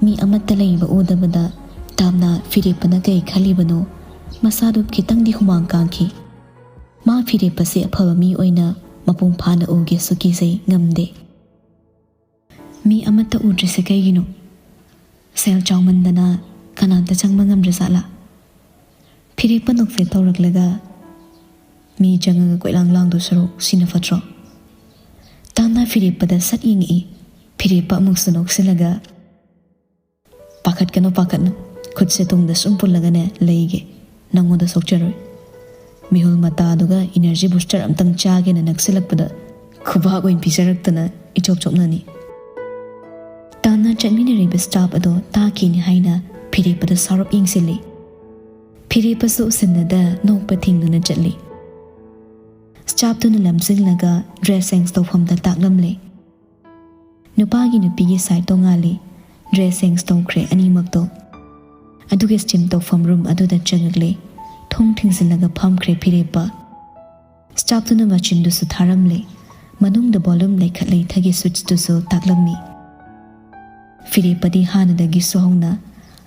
ꯃꯤ ꯑꯃꯠꯇ ꯂꯩꯕ ꯎꯗꯕꯗ ꯇꯥꯝꯅꯥ ꯐꯤꯔꯦꯞꯄꯅ ꯀꯩ ꯈꯜꯂꯤꯕꯅꯣ ꯃꯁꯥꯗꯨ ꯈꯤꯇꯪꯗꯤ ꯍꯨꯃꯥꯡ ꯀꯥꯡꯈꯤ꯫ ꯃꯥ ꯐꯤꯔꯦꯞꯄꯁꯤ ꯑꯐꯕ ꯃꯤ ꯑꯣꯏꯅ ꯃꯄꯨꯡ ꯐꯥꯅ ꯎꯒꯦꯁꯨ ꯀꯤꯖꯩ, ꯉꯝꯗꯦ꯫ "ꯃꯤ ꯑꯃꯠꯇ ꯎꯗ꯭ꯔꯤꯁꯦ ꯀꯩꯒꯤꯅꯣ? ꯁꯦꯜ ꯆꯥꯎꯃꯟꯗꯅ ꯀꯅꯥꯝꯇ ꯆꯪꯕ ꯉꯝꯗ꯭ꯔꯖꯥꯠꯂꯥ?" ꯐꯤꯔꯦꯞꯄ ꯅꯣꯛꯐꯦꯠ ꯇꯧꯔꯛꯂꯒ, ꯃꯤ ꯆꯪꯉꯒ ꯀꯣꯏꯂꯥꯡ ꯂꯥꯡꯗꯧ ꯁꯔꯨꯛ ꯁꯤꯅ ꯐꯠꯇ꯭ꯔꯣ? ꯇꯥꯝꯅ ꯐꯤꯔꯦꯞꯄꯗ ꯁꯠ ꯌꯦꯡꯉꯛꯏ꯫ ꯐꯤꯔꯦꯞꯄ ꯑꯃꯨꯛꯁꯨ ꯅꯣꯛꯁꯤꯜꯂꯒ, "ꯄꯥꯈꯠꯀꯅꯨ, ꯄꯥꯈꯠꯅꯨ꯫ ꯈꯨꯠꯁꯦ ꯇꯨꯡꯗ ꯁꯨꯝ ꯄꯨꯜꯂꯒꯅꯦ ꯂꯩꯒꯦ꯫ ꯅꯪꯉꯣꯟꯗ ꯁꯣꯛꯆꯔꯣꯏ꯫ ꯃꯤꯍꯨꯜ ꯃꯇꯥꯗꯨꯒ energy booster ꯑꯝꯇꯪ ꯆꯥꯒꯦꯅ ꯅꯛꯁꯤꯜꯂꯛꯄꯗ ꯈꯨꯕꯥꯛ ꯑꯣꯏꯅ ꯄꯤꯖꯔꯛꯇꯅ ꯏꯆꯣꯛ ꯆꯣꯛꯅꯅꯤ꯫" ꯇꯥꯝꯅ ꯆꯠꯃꯤꯟꯅꯔꯤꯕ staff ꯑꯗꯣ ꯇꯥꯈꯤꯅꯤ ꯍꯥꯏꯅ ꯐꯤꯔꯦꯞꯄꯗ ꯁꯥꯎꯔꯞ ꯌꯦꯡꯁꯤꯜꯂꯤ꯫ ꯐꯤꯔꯦꯞꯄꯁꯨ ꯎꯁꯤꯟꯅꯗ ꯅꯣꯛꯄ ꯊꯤꯡꯗꯨꯅ ꯆꯠꯂꯤ꯫ Staffꯇꯨꯅ ꯂꯝꯖꯤꯡꯂꯒ dress change ꯇꯧꯐꯝꯗ ꯇꯥꯛꯂꯝꯂꯦ꯫ ꯅꯨꯄꯥꯒꯤ ꯅꯨꯄꯤꯒꯤ side ꯇꯣꯉꯥꯜꯂꯤ꯫ Dress change ꯇꯧꯈ꯭ꯔꯦ ꯑꯅꯤꯃꯛꯇꯣ꯫ ꯑꯗꯨꯒ steam ꯇꯧꯐꯝ room ꯑꯗꯨꯗ ꯆꯪꯉꯛꯂꯦ꯫ ꯊꯣꯡ ꯊꯤꯡꯖꯤꯜꯂꯒ ꯐꯝꯈ꯭ꯔꯦ ꯐꯤꯔꯦꯞꯄ꯫ Staffꯇꯨꯅ ꯃꯆꯤꯟꯗꯨꯁꯨ ꯊꯥꯔꯝꯂꯦ꯫ ꯃꯅꯨꯡꯗ volume ꯂꯩꯈꯠ ꯂꯩꯊꯒꯤ switchꯇꯨꯁꯨ ꯇꯥꯛꯂꯝꯃꯤ꯫ ꯐꯤꯔꯦꯞꯄꯗꯤ ꯍꯥꯟꯅꯗꯒꯤꯁꯨ ꯍꯧꯅ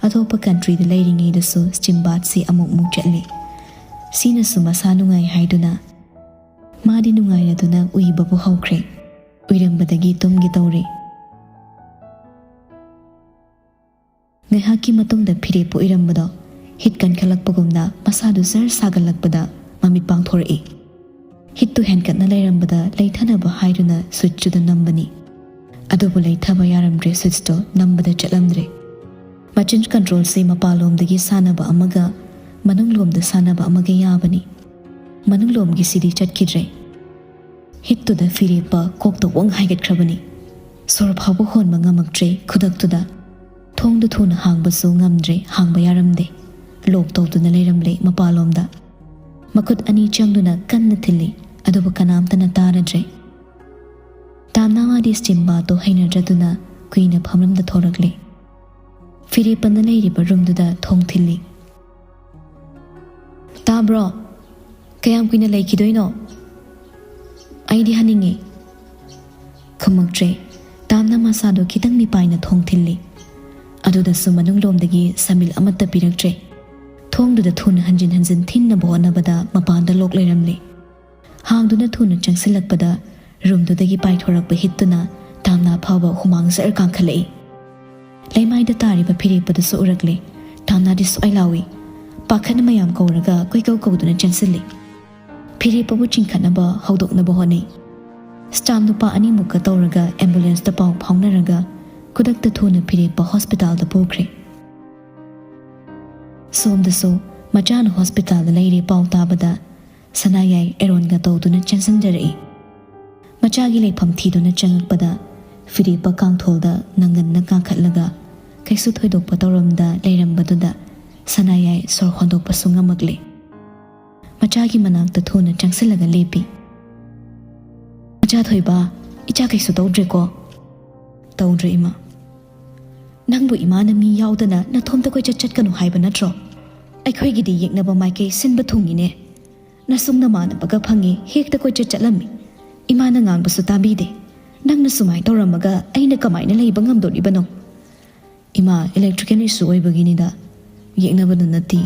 ꯑꯇꯣꯞꯄ countryꯗ ꯂꯩꯔꯤꯉꯩꯗꯁꯨ steam bathꯁꯤ ꯑꯃꯨꯛ ꯃꯨꯛ ꯆꯠꯂꯤ꯫ ꯁꯤꯅꯁꯨ ꯃꯁꯥ ꯅꯨꯡꯉꯥꯏ ꯍꯥꯏꯗꯨꯅ ꯃꯥꯗꯤ ꯅꯨꯡꯉꯥꯏꯔꯗꯨꯅ ꯎꯏꯕꯕꯨ ꯍꯧꯈ꯭ꯔꯦ꯫ ꯎꯏꯔꯝꯕꯗꯒꯤ ꯇꯨꯝꯒꯦ ꯇꯧꯔꯦ꯫ ꯉꯥꯏꯍꯥꯛꯀꯤ ꯃꯇꯨꯡꯗ ꯐꯤꯔꯦꯞꯄ ꯎꯏꯔꯝꯕꯗꯣ heat ꯀꯟꯈꯠꯂꯛꯄꯒꯨꯝꯅ ꯃꯁꯥꯗꯨ ꯖꯔ ꯁꯥꯒꯠꯂꯛꯄꯗ ꯃꯃꯤꯠ ꯄꯥꯡꯊꯣꯔꯛꯏ꯫ Heatꯇꯨ ꯍꯦꯟꯀꯠꯅ ꯂꯩꯔꯝꯕꯗ ꯂꯩꯊꯅꯕ ꯍꯥꯏꯗꯨꯅ switchꯇꯨꯗ ꯅꯝꯕꯅꯤ꯫ ꯑꯗꯨꯕꯨ ꯂꯩꯊꯕ ꯌꯥꯔꯝꯗ꯭ꯔꯦ, switchꯇꯨ ꯅꯝꯕꯗ ꯆꯠꯂꯝꯗ꯭ꯔꯦ꯫ ꯃꯆꯤꯟ controlꯁꯦ ꯃꯄꯥꯟꯂꯣꯝꯗꯒꯤ ꯁꯥꯟꯅꯕ ꯑꯃꯒ ꯃꯅꯨꯡꯂꯣꯝꯗ ꯁꯥꯟꯅꯕ ꯑꯃꯒ ꯌꯥꯕꯅꯤ꯫ ꯃꯅꯨꯡꯂꯣꯝꯒꯤꯁꯤꯗꯤ ꯆꯠꯈꯤꯗ꯭ꯔꯦ꯫ Heatꯇꯨꯗ ꯐꯤꯔꯦꯞꯄ ꯀꯣꯛꯇ ꯋꯪ ꯍꯥꯏꯒꯠꯈ꯭ꯔꯕꯅꯤ꯫ ꯁꯣꯔ ꯐꯥꯎꯕ ꯍꯣꯟꯕ ꯉꯝꯃꯛꯇ꯭ꯔꯦ ꯈꯨꯗꯛꯇꯨꯗ꯫ ꯊꯣꯡꯗꯨ ꯊꯨꯅ ꯍꯥꯡꯕꯁꯨ ꯉꯝꯗ꯭ꯔꯦ, ꯍꯥꯡꯕ ꯌꯥꯔꯝꯗꯦ꯫ Lock ꯇꯧꯗꯨꯅ ꯂꯩꯔꯝꯂꯦ ꯃꯄꯥꯟꯂꯣꯝꯗ꯫ ꯃꯈꯨꯠ ꯑꯅꯤ ꯆꯪꯗꯨꯅ ꯀꯟꯅ ꯊꯤꯜꯂꯤ, ꯑꯗꯨꯕꯨ ꯀꯅꯥꯝꯇꯅ ꯇꯥꯔꯗ꯭ꯔꯦ꯫ ꯇꯥꯝꯅꯥ ꯃꯥꯗꯤ steam bathꯇꯣ ꯍꯩꯅꯗ꯭ꯔꯗꯨꯅ ꯀꯨꯏꯅ ꯐꯝꯂꯝꯗ ꯊꯣꯔꯛꯂꯦ꯫ ꯐꯤꯔꯦꯞꯄꯅ ꯂꯩꯔꯤꯕ roomꯗꯨꯗ ꯊꯣꯡ ꯊꯤꯜꯂꯤ꯫ "ꯇꯥꯕ꯭ꯔꯣ? ꯀꯌꯥꯝ ꯀꯨꯏꯅ ꯂꯩꯈꯤꯗꯣꯏꯅꯣ? ꯑꯩꯗꯤ ꯍꯟꯅꯤꯡꯉꯦ꯫" ꯈꯨꯝꯃꯛꯇ꯭ꯔꯦ꯫ ꯇꯥꯝꯅ ꯃꯁꯥꯗꯣ ꯈꯤꯇꯪ ꯃꯤꯄꯥꯏꯅ ꯊꯣꯡ ꯊꯤꯜꯂꯤ꯫ ꯑꯗꯨꯗꯁꯨ ꯃꯅꯨꯡꯂꯣꯝꯗꯒꯤ ꯁꯃꯤꯜ ꯑꯃꯠꯇ ꯄꯤꯔꯛꯇ꯭ꯔꯦ꯫ ꯊꯣꯡꯗꯨꯗ ꯊꯨꯅ ꯍꯟꯖꯤꯟ ꯍꯟꯖꯤꯟ ꯊꯤꯟꯅꯕ ꯍꯣꯠꯅꯕꯗ ꯃꯄꯥꯟꯗ lock ꯂꯩꯔꯝꯂꯦ꯫ ꯍꯥꯡꯗꯨꯅ ꯊꯨꯅ ꯆꯪꯁꯤꯜꯂꯛꯄꯗ roomꯗꯨꯗꯒꯤ ꯄꯥꯏꯊꯣꯔꯛꯄ heatꯇꯨꯅ ꯇꯥꯝꯅꯥ ꯐꯥꯎꯕ ꯍꯨꯃꯥꯡ ꯖꯔ ꯀꯥꯡꯈꯠꯂꯛꯏ꯫ ꯂꯩꯃꯥꯏꯗ ꯇꯥꯔꯤꯕ ꯐꯤꯔꯦꯞꯄꯗꯨꯁꯨ ꯎꯔꯛꯂꯦ꯫ ꯇꯥꯝꯅꯥꯗꯤ ꯁ꯭ꯋꯥꯏ ꯂꯥꯎꯏ꯫ ꯄꯥꯈꯠꯅ ꯃꯌꯥꯝ ꯀꯧꯔꯒ ꯀꯣꯏꯀꯧ ꯀꯧꯗꯨꯅ ꯆꯦꯟꯁꯤꯜꯂꯤ꯫ ꯐꯤꯔꯦꯞꯄꯕꯨ ꯆꯤꯡꯈꯠꯅꯕ ꯍꯧꯗꯣꯛꯅꯕ ꯍꯣꯠꯅꯩ꯫ ꯁ꯭ꯇꯥꯐ ꯅꯨꯄꯥ ꯑꯅꯤꯃꯨꯛꯀ ꯇꯧꯔꯒ ꯑꯦꯝꯕꯨꯂꯦꯟꯁꯇ ꯄꯥꯎ ꯐꯥꯎꯅꯔꯒ ꯈꯨꯗꯛꯇ ꯊꯨꯅ ꯐꯤꯔꯦꯞꯄ ꯍꯣꯁꯄꯤꯇꯥꯜꯗ ꯄꯨꯈ꯭ꯔꯦ꯫ ꯁꯣꯝꯗꯁꯨ ꯃꯆꯥꯅ ꯍꯣꯁꯄꯤꯇꯥꯜꯗ ꯂꯩꯔꯦ ꯄꯥꯎ ꯇꯥꯕꯗ ꯁꯅꯥꯌꯥꯏ ꯑꯦꯔꯣꯟꯒ ꯇꯧꯗꯨꯅ ꯆꯦꯟꯁꯤꯟꯖꯔꯛꯏ꯫ ꯃꯆꯥꯒꯤ ꯂꯩꯐꯝ ꯊꯤꯗꯨꯅ ꯆꯪꯉꯛꯄꯗ ꯐꯤꯔꯦꯞꯄ ꯀꯥꯡꯊꯣꯜꯗ ꯅꯪꯒꯟꯅ ꯀꯥꯈꯠꯂꯒ ꯀꯩꯁꯨ ꯊꯣꯏꯗꯣꯛꯄ ꯇꯧꯔꯝꯗ ꯂꯩꯔꯝꯕꯗꯨꯗ ꯁꯅꯥꯌꯥꯏ ꯁꯣꯔ ꯍꯣꯟꯗꯣꯛꯄꯁꯨ ꯉꯝꯃꯛꯂꯦ꯫ ꯃꯆꯥꯒꯤ ꯃꯅꯥꯛꯇ ꯊꯨꯅ ꯆꯪꯁꯤꯜꯂꯒ ꯂꯦꯞꯄꯤ꯫ "ꯃꯆꯥ ꯊꯣꯏꯕ, ꯏꯆꯥ ꯀꯩꯁꯨ ꯇꯧꯗ꯭ꯔꯦꯀꯣ?" "ꯇꯧꯗ꯭ꯔꯦ ꯏꯃꯥ꯫ ꯅꯪꯕꯨ ꯏꯃꯥꯅ ꯃꯤ ꯌꯥꯎꯗꯅ ꯅꯊꯣꯝꯇ ꯀꯣꯏꯆꯠ ꯆꯠꯀꯅꯨ ꯍꯥꯏꯕ ꯅꯠꯇ꯭ꯔꯣ? ꯑꯩꯈꯣꯏꯒꯤꯗꯤ ꯌꯦꯛꯅꯕ ꯃꯥꯏꯀꯩ ꯁꯤꯟꯕ ꯊꯨꯡꯉꯤꯅꯦ꯫ ꯅꯁꯨꯡ ꯅꯃꯥꯟꯅꯕꯒ ꯐꯪꯉꯤ ꯍꯦꯛꯇ ꯀꯣꯏꯆꯠ ꯆꯠꯂꯝꯃꯤ꯫ ꯏꯃꯥꯅ ꯉꯥꯡꯕꯁꯨ ꯇꯥꯕꯤꯗꯦ꯫ ꯅꯪꯅ ꯁꯨꯃꯥꯏꯅ ꯇꯧꯔꯝꯃꯒ ꯑꯩꯅ ꯀꯃꯥꯏꯅ ꯂꯩꯕ ꯉꯝꯗꯣꯔꯤꯕꯅꯣ?" "ꯏꯃꯥ, ꯏꯂꯦꯛꯇ꯭ꯔꯤꯀꯦꯜ ꯏꯁꯨ ꯑꯣꯏꯕꯒꯤꯅꯤꯗ, ꯌꯦꯛꯅꯕꯗ ꯅꯠꯇꯦ,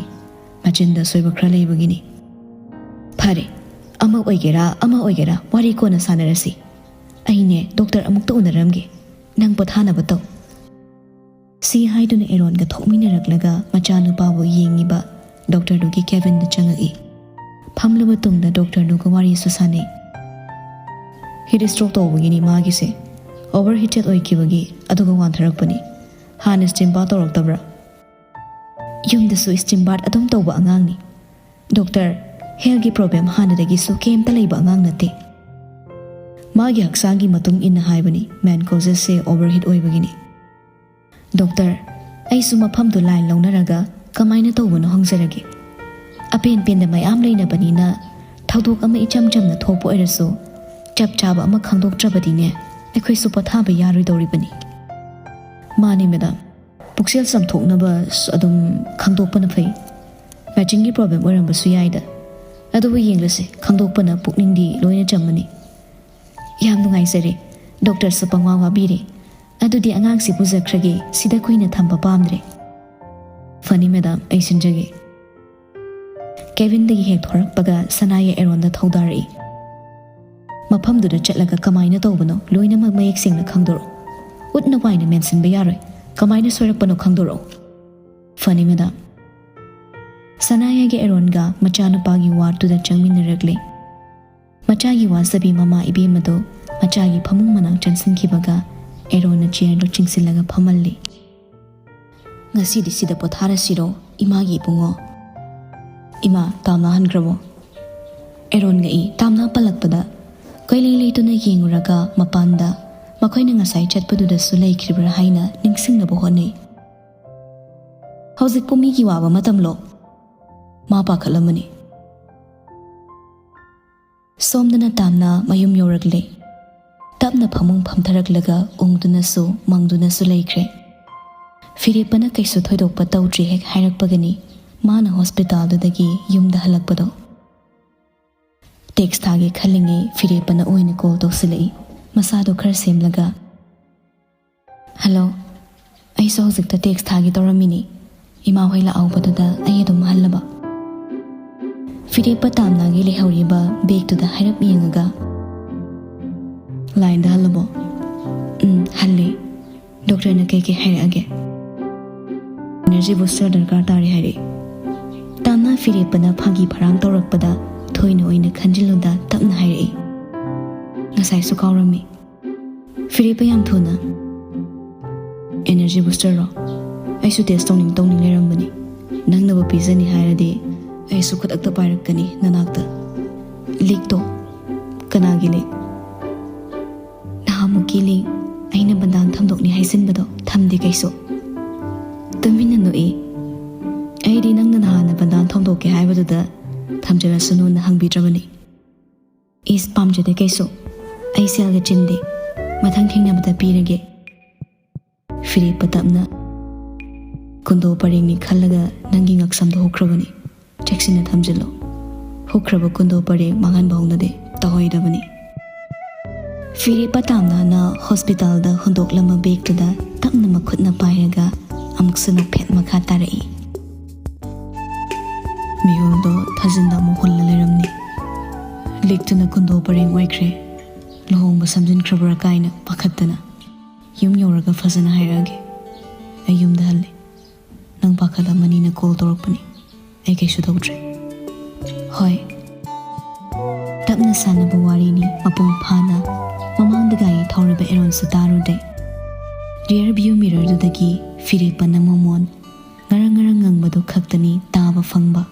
ꯃꯆꯤꯟꯗ ꯑꯁꯣꯏꯕ ꯈꯔ ꯂꯩꯕꯒꯤꯅꯤ꯫" "ꯐꯔꯦ, ꯑꯃ ꯑꯣꯏꯒꯦꯔꯥ ꯑꯃ ꯑꯣꯏꯒꯦꯔꯥ ꯋꯥꯔꯤ ꯀꯣꯟꯅ ꯁꯥꯟꯅꯔꯁꯤ꯫ ꯑꯩꯅꯦ ꯗꯣꯛꯇꯔ ꯑꯃꯨꯛꯇ ꯎꯅꯔꯝꯒꯦ, ꯅꯪ ꯄꯣꯊꯥꯅꯕ ꯇꯧ꯫" ꯁꯤ ꯍꯥꯏꯗꯨꯅ ꯑꯦꯔꯣꯟꯒ ꯊꯣꯛꯃꯤꯟꯅꯔꯛꯂꯒ ꯃꯆꯥꯅꯨꯄꯥꯕꯨ ꯌꯦꯡꯉꯤꯕ ꯗꯣꯛꯇꯔꯗꯨꯒꯤ ꯀꯦꯕꯤꯟꯗ ꯆꯪꯉꯛꯏ꯫ ꯐꯝꯂꯕ ꯇꯨꯡꯗ ꯗꯣꯛꯇꯔꯗꯨꯒ ꯋꯥꯔꯤꯁꯨ ꯁꯥꯟꯅꯩ꯫ "ꯍꯤꯠ ꯁ꯭ꯇ꯭ꯔꯣꯛ ꯇꯧꯕꯒꯤꯅꯤ ꯃꯥꯒꯤꯁꯦ꯫ ꯑꯣꯚꯔ ꯍꯤꯇꯦꯠ ꯑꯣꯏꯈꯤꯕꯒꯤ ꯑꯗꯨꯒ ꯋꯥꯟꯊꯔꯛꯄꯅꯤ꯫ ꯍꯥꯟꯅ ꯁ꯭ꯇꯤꯝ ꯕꯥꯊ ꯇꯧꯔꯛꯇꯕ꯭ꯔꯥ?" "ꯌꯨꯝꯗꯁꯨ ꯁ꯭ꯇꯤꯝ ꯕꯥꯊ ꯑꯗꯨꯝ ꯇꯧꯕ ꯑꯉꯥꯡꯅꯤ꯫ ꯗꯣꯛꯇꯔ, ꯍꯦꯜꯒꯤ ꯄ꯭ꯔꯣꯕ꯭ꯂꯦꯝ ꯍꯥꯟꯅꯗꯒꯤꯁꯨ ꯀꯩꯝꯇ ꯂꯩꯕ ꯑꯉꯥꯡ ꯅꯠꯇꯦ꯫ ꯃꯥꯒꯤ ꯍꯛꯆꯥꯡꯒꯤ ꯃꯇꯨꯡ ꯏꯟꯅ ꯍꯥꯏꯕꯅꯤ, ꯃꯦꯟꯀꯣꯖꯦꯁꯁꯦ ꯑꯣꯚꯔꯍꯤꯠ ꯑꯣꯏꯕꯒꯤꯅꯤ꯫" "ꯗꯣꯛꯇꯔ, ꯑꯩꯁꯨ ꯃꯐꯝꯗꯨ ꯂꯥꯏꯟ ꯂꯧꯅꯔꯒ ꯀꯃꯥꯏꯅ ꯇꯧꯕꯅꯣ ꯍꯪꯖꯔꯒꯦ꯫ ꯑꯄꯦꯟ ꯄꯦꯟꯗ ꯃꯌꯥꯝ ꯂꯩꯅꯕꯅꯤꯅ ꯊꯧꯗꯣꯛ ꯑꯃ ꯏꯆꯝ ꯆꯝꯅ ꯊꯣꯛꯄ ꯑꯣꯏꯔꯁꯨ ꯆꯞ ꯆꯥꯕ ꯑꯃ ꯈꯪꯗꯣꯛꯇ꯭ꯔꯕꯗꯤꯅꯦ ꯑꯩꯈꯣꯏꯁꯨ ꯄꯣꯊꯥꯕ ꯌꯥꯔꯣꯏꯗꯧꯔꯤꯕꯅꯤ꯫" "ꯃꯥꯅꯤ ꯃꯦꯗꯥꯝ, ꯄꯨꯛꯆꯦꯜ ꯆꯥꯝꯊꯣꯛꯅꯕ ꯑꯗꯨꯝ ꯈꯪꯗꯣꯛꯄꯅ ꯐꯩ꯫ ꯃꯦꯆꯤꯟꯒꯤ ꯄ꯭ꯔꯣꯕ꯭ꯂꯦꯝ ꯑꯣꯏꯔꯝꯕꯁꯨ ꯌꯥꯏꯗ꯫ ꯑꯗꯨꯕꯨ ꯌꯦꯡꯂꯁꯤ, ꯈꯪꯗꯣꯛꯄꯅ ꯄꯨꯛꯅꯤꯡꯗꯤ ꯂꯣꯏꯅ ꯆꯪꯒꯅꯤ꯫" "ꯌꯥꯝ ꯅꯨꯡꯉꯥꯏꯖꯔꯦ꯫ ꯗꯣꯛꯇꯔꯁꯨ ꯄꯪꯋꯥ ꯋꯥꯕꯤꯔꯦ꯫ ꯑꯗꯨꯗꯤ ꯑꯉꯥꯡꯁꯤ ꯄꯨꯖꯈ꯭ꯔꯒꯦ, ꯁꯤꯗ ꯀꯨꯏꯅ ꯊꯝꯕ ꯄꯥꯝꯗ꯭ꯔꯦ꯫" "ꯐꯅꯤ ꯃꯦꯗꯥꯝ, ꯑꯩ ꯁꯤꯟꯖꯒꯦ꯫" ꯀꯦꯕꯤꯟꯗꯒꯤ ꯍꯦꯛ ꯊꯣꯔꯛꯄꯒ ꯁꯅꯥꯌꯥꯏ ꯑꯦꯔꯣꯟꯗ ꯊꯧꯗꯥꯔꯛꯏ꯫ "ꯃꯐꯝꯗꯨꯗ ꯆꯠꯂꯒ ꯀꯃꯥꯏꯅ ꯇꯧꯕꯅꯣ ꯂꯣꯏꯅꯃꯛ ꯃꯌꯦꯛ ꯁꯦꯡꯅ ꯈꯪꯗꯣꯔꯛꯎ꯫ ꯎꯠꯅ ꯄꯥꯏꯅ ꯃꯦꯟꯁꯤꯟꯕ ꯌꯥꯔꯣꯏ꯫ ꯀꯃꯥꯏꯅ ꯁꯣꯏꯔꯛꯄꯅꯣ ꯈꯪꯗꯣꯔꯛꯎ꯫" "ꯐꯅꯤ ꯃꯦꯗꯥꯝ꯫" ꯁꯅꯥꯌꯥꯏꯒ ꯑꯦꯔꯣꯟꯒ ꯃꯆꯥꯅꯨꯄꯥꯒꯤ ꯋꯥꯔꯗꯇꯨꯗ ꯆꯪꯃꯤꯟꯅꯔꯛꯂꯦ꯫ ꯃꯆꯥꯒꯤ ꯋꯥꯖꯕꯤ ꯃꯃꯥ ꯏꯕꯦꯝꯃꯗꯣ ꯃꯆꯥꯒꯤ ꯐꯃꯨꯡ ꯃꯅꯥꯛ ꯆꯪꯁꯤꯟꯈꯤꯕꯒ ꯑꯦꯔꯣꯟꯅ ꯆꯤꯌꯔꯗꯨ ꯆꯤꯡꯁꯤꯜꯂꯒ ꯐꯝꯍꯜꯂꯤ꯫ "ꯉꯁꯤꯗꯤ ꯁꯤꯗ ꯄꯣꯊꯥꯔꯁꯤꯔꯣ, ꯏꯃꯥꯒꯤ ꯏꯕꯨꯡꯉꯣ?" "ꯏꯃꯥ, ꯇꯥꯝꯅꯥ ꯍꯟꯈ꯭ꯔꯕꯣ?" ꯑꯦꯔꯣꯟꯒ ꯏ ꯇꯥꯝꯅꯥ ꯄꯜꯂꯛꯄꯗ ꯀꯣꯏꯂꯩ ꯂꯩꯇꯨꯅ ꯌꯦꯡꯉꯨꯔꯒ ꯃꯄꯥꯟꯗ ꯃꯈꯣꯏꯅ ꯉꯁꯥꯏ ꯆꯠꯄꯗꯨꯗꯁꯨ ꯂꯩꯈ꯭ꯔꯤꯕ꯭ꯔꯥ ꯍꯥꯏꯅ ꯅꯤꯡꯁꯤꯡꯅꯕ ꯍꯣꯠꯅꯩ꯫ "ꯍꯧꯖꯤꯛꯄꯨ ꯃꯤꯒꯤ ꯋꯥꯕ ꯃꯇꯝꯂꯣ?" ꯃꯥ ꯄꯥꯈꯠꯂꯝꯃꯅꯤ꯫ ꯁꯣꯝꯗꯅ ꯇꯥꯝꯅꯥ ꯃꯌꯨꯝ ꯌꯧꯔꯛꯂꯦ꯫ ꯇꯞꯅ ꯐꯃꯨꯡ ꯐꯝꯊꯔꯛꯂꯒ ꯎꯪꯗꯨꯅꯁꯨ ꯃꯪꯗꯨꯅꯁꯨ ꯂꯩꯈ꯭ꯔꯦ꯫ ꯐꯤꯔꯦꯞꯄꯅ ꯀꯩꯁꯨ ꯊꯣꯏꯗꯣꯛꯄ ꯇꯧꯗ꯭ꯔꯤ ꯍꯦꯛ ꯍꯥꯏꯔꯛꯄꯒꯅꯤ ꯃꯥꯅ ꯍꯣꯁꯄꯤꯇꯥꯜꯗꯨꯗꯒꯤ ꯌꯨꯝꯗ ꯍꯜꯂꯛꯄꯗꯣ꯫ ꯇꯦꯛꯁ ꯊꯥꯒꯦ ꯈꯜꯂꯤꯉꯩ ꯐꯤꯔꯦꯞꯄꯅ ꯑꯣꯏꯅ ꯀꯣꯜ ꯇꯧꯁꯤꯜꯂꯛꯏ, ꯃꯁꯥꯗꯣ ꯈꯔ ꯁꯦꯝꯂꯒ꯫ "ꯍꯜꯂꯣ, ꯑꯩꯁꯨ ꯍꯧꯖꯤꯛꯇ ꯇꯦꯛꯁ ꯊꯥꯒꯦ ꯇꯧꯔꯝꯃꯤꯅꯤ꯫ ꯏꯃꯥ ꯍꯣꯏ ꯂꯥꯛꯍꯧꯕꯗꯨꯗ ꯑꯩ ꯑꯗꯨꯝ ꯍꯜꯂꯕ?" ꯐꯤꯔꯦꯞꯄ ꯇꯥꯝꯅꯥꯒꯤ ꯂꯩꯍꯧꯔꯤꯕ ꯕꯦꯒꯇꯨꯗ ꯍꯥꯏꯔꯞ ꯌꯦꯡꯉꯒ, "ꯂꯥꯏꯟꯗ ꯍꯜꯂꯕꯣ?" "ꯎꯝ, ꯍꯜꯂꯦ꯫ ꯗꯣꯛꯇꯔꯅ ꯀꯩꯀꯩ ꯍꯥꯏꯔꯛꯑꯒꯦ?" "ꯑꯦꯅꯔꯖꯤ ꯕꯨꯁꯇꯔ ꯗꯔꯀꯥꯔ ꯇꯥꯔꯦ ꯍꯥꯏꯔꯛꯏ꯫" ꯇꯥꯝꯅꯥ ꯐꯤꯔꯦꯞꯄꯅ ꯐꯥꯒꯤ ꯐꯔꯥꯡ ꯇꯧꯔꯛꯄꯗ ꯊꯣꯏꯅ ꯑꯣꯏꯅ ꯈꯟꯖꯤꯜꯂꯨꯗ ꯇꯞꯅ ꯍꯥꯏꯔꯛꯏ, "ꯉꯁꯥꯏꯁꯨ ꯀꯥꯎꯔꯝꯃꯤ꯫" ꯐꯤꯔꯦꯞꯄ ꯌꯥꯝ ꯊꯨꯅ, "ꯑꯦꯅꯔꯖꯤ ꯕꯨꯁꯇꯔꯔꯣ? ꯑꯩꯁꯨ ꯇꯦꯁ ꯇꯧꯅꯤꯡ ꯇꯧꯅꯤꯡ ꯂꯩꯔꯝꯕꯅꯤ꯫ ꯅꯪꯅꯕꯨ ꯄꯤꯖꯅꯤ ꯍꯥꯏꯔꯗꯤ ꯑꯩꯁꯨ ꯈꯨꯗꯛꯇ ꯄꯥꯏꯔꯛꯀꯅꯤ ꯅꯅꯥꯛꯇ꯫" "ꯂꯤꯛꯇꯣ?" "ꯀꯅꯥꯒꯤ ꯂꯤꯛ?" "ꯅꯍꯥꯟꯃꯨꯛꯀꯤ ꯂꯤꯛ, ꯑꯩꯅ ꯕꯟꯗꯥꯟ ꯊꯝꯗꯣꯛꯅꯤ ꯍꯥꯏꯖꯤꯟꯕꯗꯣ ꯊꯝꯗꯦ ꯀꯩꯁꯨ꯫" ꯇꯨꯃꯤꯟꯅ ꯅꯣꯛꯏ꯫ "ꯑꯩꯗꯤ ꯅꯪꯅ ꯅꯍꯥꯟꯅ ꯕꯟꯗꯥꯟ ꯊꯝꯗꯣꯛꯀꯦ ꯍꯥꯏꯕꯗꯨꯗ ꯊꯝꯖꯔꯁꯅꯨꯅ ꯍꯪꯕꯤꯗ꯭ꯔꯕꯅꯤ꯫" "ꯏꯁ, ꯄꯥꯝꯖꯗꯦ ꯀꯩꯁꯨ꯫ ꯑꯩ ꯁꯦꯜꯒ ꯆꯤꯟꯗꯦ꯫ ꯃꯊꯪ ꯊꯦꯡꯅꯕꯗ ꯄꯤꯔꯒꯦ꯫" ꯐꯤꯔꯦꯞꯄ ꯇꯞꯅ, "ꯀꯨꯟꯗꯣ ꯄꯔꯦꯡꯅꯤ ꯈꯜꯂꯒ ꯅꯪꯒꯤ ꯉꯛꯁꯝꯗꯣ ꯍꯨꯛꯈ꯭ꯔꯕꯅꯤ꯫ ꯆꯦꯛꯁꯤꯟꯅ ꯊꯝꯖꯤꯜꯂꯨ꯫ ꯍꯨꯛꯈ꯭ꯔꯕ ꯀꯨꯟꯗꯣ ꯄꯔꯦꯡ ꯃꯥꯡꯍꯟꯕ ꯍꯧꯅꯗꯦ, ꯇꯧꯍꯩꯗꯕꯅꯤ꯫" ꯐꯤꯔꯦꯞꯄ ꯇꯥꯝꯅꯥꯅ ꯍꯣꯁꯄꯤꯇꯥꯜꯗ ꯍꯨꯟꯗꯣꯛꯂꯝꯕ ꯕꯦꯒꯇꯨꯗ ꯇꯞꯅ ꯃꯈꯨꯠꯅ ꯄꯥꯏꯔꯒ ꯑꯃꯨꯛꯁꯨ ꯅꯣꯛꯐꯦꯠ ꯃꯈꯥ ꯇꯥꯔꯛꯏ꯫ ꯃꯤꯍꯨꯜꯗꯣ ꯊꯥꯖꯤꯟꯗ ꯑꯃꯨꯛ ꯍꯨꯜꯂ ꯂꯩꯔꯝꯅꯤ꯫ ꯂꯤꯛꯇꯨꯅ ꯀꯨꯟꯗꯣ ꯄꯔꯦꯡ ꯑꯣꯏꯈ꯭ꯔꯦ꯫ ꯂꯨꯍꯣꯡꯕ ꯁꯝꯖꯤꯟꯈ꯭ꯔꯕ꯭ꯔꯥ ꯀꯥꯏꯅ ꯄꯥꯈꯠꯇꯅ꯫ "ꯌꯨꯝ ꯌꯧꯔꯒ ꯐꯖꯅ ꯍꯥꯏꯔꯛꯑꯒꯦ꯫ ꯑꯩ ꯌꯨꯝꯗ ꯍꯜꯂꯦ꯫ ꯅꯪ ꯄꯥꯈꯠꯂꯝꯃꯅꯤꯅ ꯀꯣꯜ ꯇꯧꯔꯛꯄꯅꯤ꯫ ꯑꯩ ꯀꯩꯁꯨ ꯇꯧꯗ꯭ꯔꯦ꯫ ꯍꯣꯏ, ꯇꯞꯅ ꯁꯥꯟꯅꯕ ꯋꯥꯔꯤꯅꯤ, ꯃꯄꯨꯡ ꯐꯥꯅ꯫ ꯃꯃꯥꯡꯗ ꯒꯥꯔꯤ ꯊꯧꯔꯤꯕ ꯑꯦꯔꯣꯟꯁꯨ ꯇꯥꯔꯨꯗꯦ꯫ Rear view mirror ꯗꯨꯗꯒꯤ ꯐꯤꯔꯦꯞꯄꯅ ꯃꯣꯃꯣꯟ ꯉꯔꯪ ꯉꯔꯪ ꯉꯪꯕꯗꯨ ꯈꯛꯇꯅꯤ ꯇꯥꯕ ꯐꯪꯕ꯫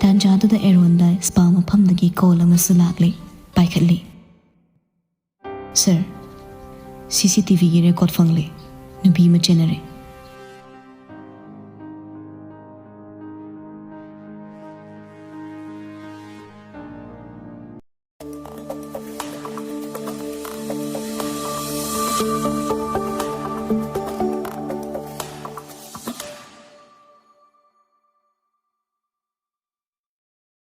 ꯇꯥꯟꯖꯥꯗꯨꯗ ꯑꯦꯔꯣꯟꯗ spa ꯃꯐꯝꯗꯒꯤ call ꯑꯃꯁꯨ ꯂꯥꯛꯂꯦ꯫ ꯄꯥꯏꯈꯠꯂꯤ꯫ "Sir, C C T V ꯒꯤ record ꯐꯪꯂꯦ꯫ ꯅꯨꯄꯤ ꯑꯃ ꯆꯦꯟꯅꯔꯦ꯫